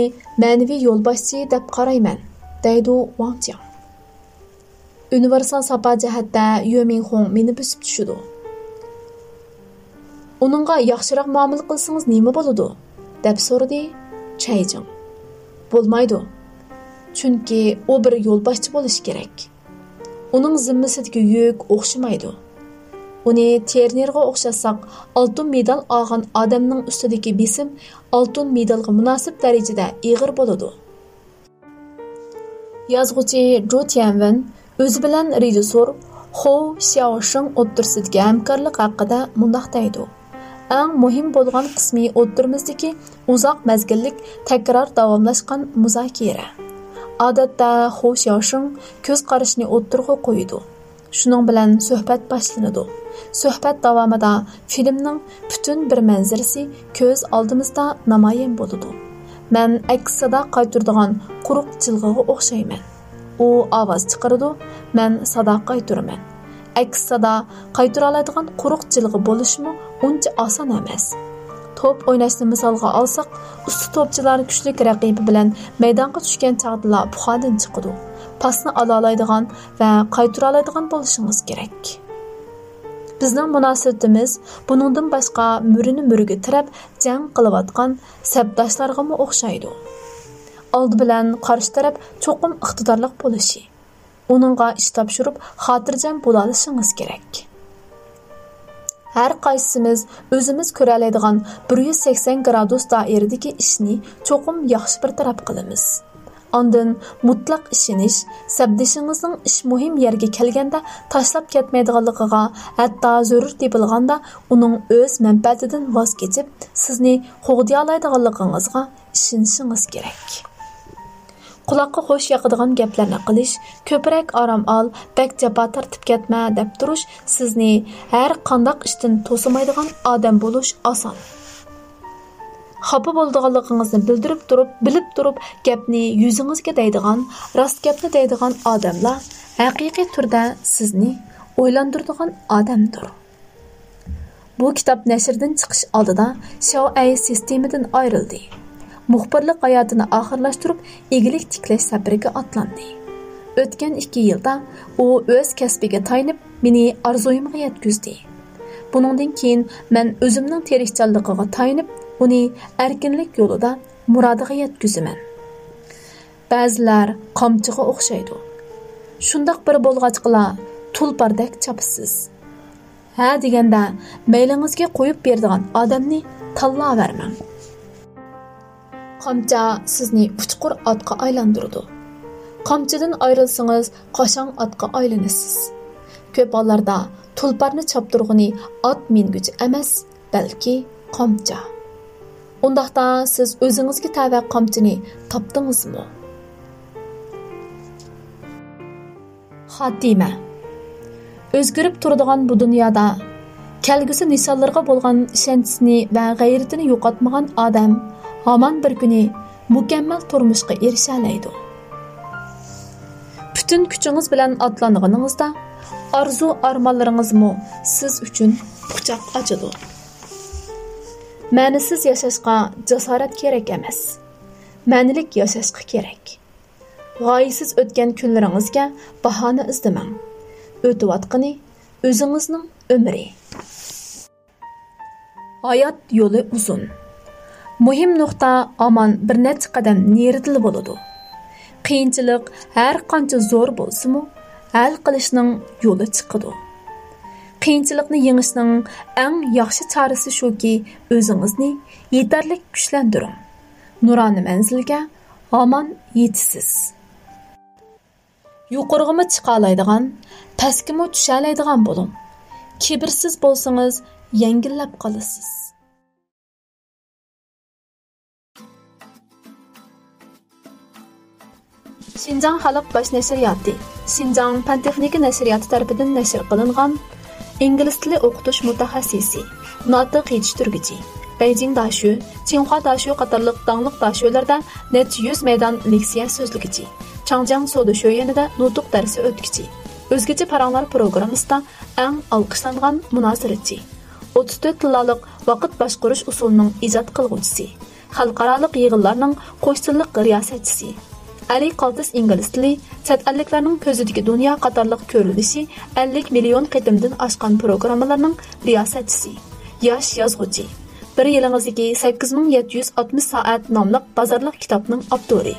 مەنىۋى يولباشچى دەپ قارايمەن، دەيدۇ ۋاڭ چياڭ. ئۇنىۋېرسال ساپا جەھەتتە يۈمىڭخۇڭ مېنى بۆسۈپ چۈشىدۇ. ئۇنىڭغا ياخشىراق مۇئامىلە قىلسىڭىز نېمە بولىدۇ؟ دەپ سورىدى چەي جىڭ. بولمايدۇ. چۈنكى ئۇ بىر يولباشچى بولۇشى كېرەك. ئۇنىڭ زىممىسىدىكى يۈك ئوخشىمايدۇ. ئۇنى ترېنېرغا ئوخشاتساق، ئالتۇن مېدال ئالغان ئادەمنىڭ ئۈستىدىكى بېسىم ئالتۇن مېدالغا مۇناسىپ دەرىجىدە ئېغىر بولىدۇ. يازغۇچى جۇ تيەنۋېن ئۆزى بىلەن رېژىسسور خو شياۋشىڭ ئوتتۇرىسىدىكى ھەمكارلىق ھەققىدە مۇنداق دەيدۇ: ئەڭ مۇھىم بولغان قىسمى ئوتتۇرىمىزدىكى ئۇزاق مەزگىللىك تەكرار داۋاملاشقان مۇزاكىرە. ئادەتتە خو شياۋشىڭ كۆز قارىشىنى ئوتتۇرىغا قويىدۇ. شۇنىڭ بىلەن سۆھبەت باشلىنىدۇ. سۆھبەت داۋامىدا فىلىمنىڭ پۈتۈن بىر مەنزىرىسى كۆز ئالدىمىزدا نامايان بولىدۇ. مەن ئەكس سادا قايتۇرىدىغان قۇرۇق جىلغىغا ئوخشايمەن. ئۇ ئاۋاز چىقىرىدۇ، مەن سادا قايتۇرىمەن. ئەكس سادا قايتۇرالايدىغان قۇرۇق جىلغا بولۇشمۇ ئۇنچە ئاسان ئەمەس. توپ ئويناشنى مىسالغا ئالساق، ئۇستا توپچىلار كۈچلۈك رەقىبى بىلەن مەيدانغا چۈشكەن چاغدىلا پۇخادىن چىقىدۇ. پاسنى ئالالايدىغان ۋە قايتۇرالايدىغان بولۇشىڭىز كېرەك. بىزنىڭ مۇناسىۋىتىمىز بۇنىڭدىن باشقا مۈرىنى مۈرىگە تىرەپ جەڭ قىلىۋاتقان سەپداشلارغىمۇ ئوخشايدۇ. ئالدى بىلەن قارشى تەرەپ چوقۇم ئىقتىدارلىق بولۇشى، ئۇنىڭغا ئىش تاپشۇرۇپ خاتىرجەم بولالىشىڭىز كېرەك. ھەر قايسىمىز ئۆزىمىز كۆرەلەيدىغان بىر يۈز سەكسەن گرادۇس دائىرىدىكى ئىشنى چوقۇم ياخشى بىر تەرەپ قىلىمىز. ئاندىن مۇتلەق ئىشىنىش، سەپدىشىڭىزنىڭ ئىش مۇھىم يەرگە كەلگەندە تاشلاپ كەتمەيدىغانلىقىغا، ھەتتا زۆرۈر تېپىلغاندا ئۇنىڭ ئۆز مەنپەئەتىدىن ۋاز كېچىپ، سىزنى قوغدىيالايدىغانلىقىڭىزغا ئىشىنىشىڭىز كېرەك. قۇلاققا خوش ياقىدىغان گەپلەرنى قىلىش، كۆپرەك ئارام ئال، بەك جاپا تارتىپ كەتمە دەپ تۇرۇش سىزنى ھەر قانداق ئىشتىن توسىمايدىغان ئادەم بولۇش ئاسان. خاپا بولىدىغانلىقىڭىزنى بىلدۈرۈپ تۇرۇپ، بىلىپ تۇرۇپ گەپنى يۈزىڭىزگە دەيدىغان، راست گەپنى دەيدىغان ئادەملا ھەقىقىي تۈردە سىزنى ئويلاندۇرىدىغان ئادەمدۇر. بۇ كىتاب نەشردىن چىقىش ئالدىدا شياۋ ئەي سىستېمىدىن ئايرىلدى. مۇخبىرلىق ھاياتىنى ئاخىرلاشتۇرۇپ، ئىگىلىك تىكلەش سەپىرىگە ئاتلاندى. ئۆتكەن ئىككى يىلدا ئۇ ئۆز كەسپىگە تايىنىپ، مېنى ئارزۇيۇمغا يەتكۈزدى. بۇنىڭدىن كېيىن مەن ئۆزۈمنىڭ تىرىشچانلىقىغا تايىنىپ، ئۇنى ئەركىنلىك يولىدا مۇرادىغا يەتكۈزىمەن. بەزىلەر قامچىغا ئوخشايدۇ. شۇنداق بىر بولغاچقىلا تۇلپاردەك چاپىسىز. ھە دېگەندە، مەيلىڭىزگە قويۇپ بېرىدىغان ئادەمنى تاللاۋەرمەڭ. قامچا سىزنى ئۇچقۇر ئاتقا ئايلاندۇرىدۇ. قامچىدىن ئايرىلسىڭىز، قاشاڭ ئاتقا ئايلىنىسىز. كۆپ ھاللاردا تۇلپارنى چاپتۇرغىنى ئات مىنگۈچى ئەمەس، بەلكى قامچا. ئۇنداقتا سىز ئۆزىڭىزگە تەۋە قامچىنى تاپتىڭىزمۇ؟ خاتىمە. ئۆزگىرىپ تۇرىدىغان بۇ دۇنيادا كەلگۈسى نىشانلىرىغا بولغان ئىشەنچىسىنى ۋە غەيرىتىنى يوقاتمىغان ئادەم ھامان بىر كۈنى مۇكەممەل تۇرمۇشقا ئېرىشەلەيدۇ. پۈتۈن كۈچىڭىز بىلەن ئاتلانغىنىڭىزدا، ئارزۇ-ئارمانلىرىڭىزمۇ سىز ئۈچۈن قۇچاق ئاچىدۇ. مەنىسىز ياشاشقا جاسارەت كېرەك ئەمەس، مەنىلىك ياشاشقا كېرەك. غايىسىز ئۆتكەن كۈنلىرىڭىزگە باھانە ئىزدىمەڭ. ئۆتۈۋاتقىنى ئۆزىڭىزنىڭ ئۆمرى. ھايات يولى ئۇزۇن. مۇھىم نۇقتا ھامان بىر نەچچە قەدەم نېرىدىلا بولىدۇ. قىيىنچىلىق ھەر قانچە زور بولسىمۇ، ھەل قىلىشنىڭ يولى چىقىدۇ. قىيىنچىلىقنى يېڭىشنىڭ ئەڭ ياخشى چارىسى شۇكى، ئۆزىڭىزنى يېتەرلىك كۈچلەندۈرۈڭ. نۇرانە مەنزىلگە ھامان يېتىسىز. يۇقىرىغىمۇ چىقالايدىغان، پەسكىمۇ چۈشەلەيدىغان بولۇڭ. كىبىرسىز بولسىڭىز، يەڭگىللەپ قالىسىز. شىنجاڭ خەلق باش نەشرىياتى، شىنجاڭ پەن تېخنىكا نەشرىياتى تەرىپىدىن نەشر قىلىنغان ئىنگلىز تىلى ئوقۇتۇش مۇتەخەسسىسى، ناتىق يېتىشتۈرگۈچى، بېيجىڭ داشۆ، چىڭخۇا داشۆ قاتارلىق داڭلىق داشۆلەردە نەچچە يۈز مەيدان لېكسىيە سۆزلىگۈچى، چاڭجياڭ سودا شۆيۈەنىدە نۇتۇق دەرسى ئۆتكۈچى، ئۆزگىچە پاراڭلار پروگراممىسىدا ئەڭ ئالقىشلانغان مۇنازىرىچى، ئوتتۇز تۆت تىللالىق ۋاقىت باشقۇرۇش ئۇسۇلىنىڭ ئىجاد قىلغۇچىسى، خەلقئارالىق يىغىنلارنىڭ قوش تىللىق رىياسەتچىسى. ئەلى قالتىس ئىنگلىز تىلى، چەت ئەللىكلەرنىڭ كۆزىدىكى دۇنيا قاتارلىق كۆرۈنۈشى ئەللىك مىليون قېتىمدىن ئاشقان پروگراممىلارنىڭ رىياسەتچىسى. ياش يازغۇچى. بىر يىلىڭىزدىكى سەككىز مىڭ يەتتە يۈز ئاتمىش سائەت ناملىق بازارلىق كىتابنىڭ ئاپتورى.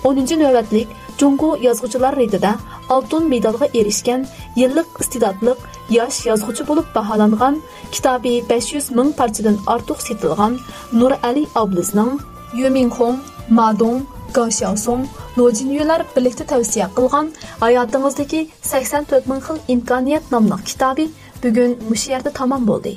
ئونىنچى نۆۋەتلىك جۇڭگو يازغۇچىلار رېتىدە ئالتۇن مېدالغا ئېرىشكەن يىللىق ئىستېداتلىق ياش يازغۇچى بولۇپ باھالانغان، كىتابى بەش يۈز مىڭ پارچىدىن ئارتۇق سېتىلغان نۇرئەلى ئابلىزنىڭ، يۈمىڭخۇڭ، مادۇڭ، گاۋ شياۋسۇڭ، لو جىنيۈلەر بىرلىكتە تەۋسىيە قىلغان ھاياتىڭىزدىكى سەكسەن تۆت مىڭ خىل ئىمكانىيەت ناملىق كىتابى بۈگۈن مۇشۇ يەردە تامام بولدى.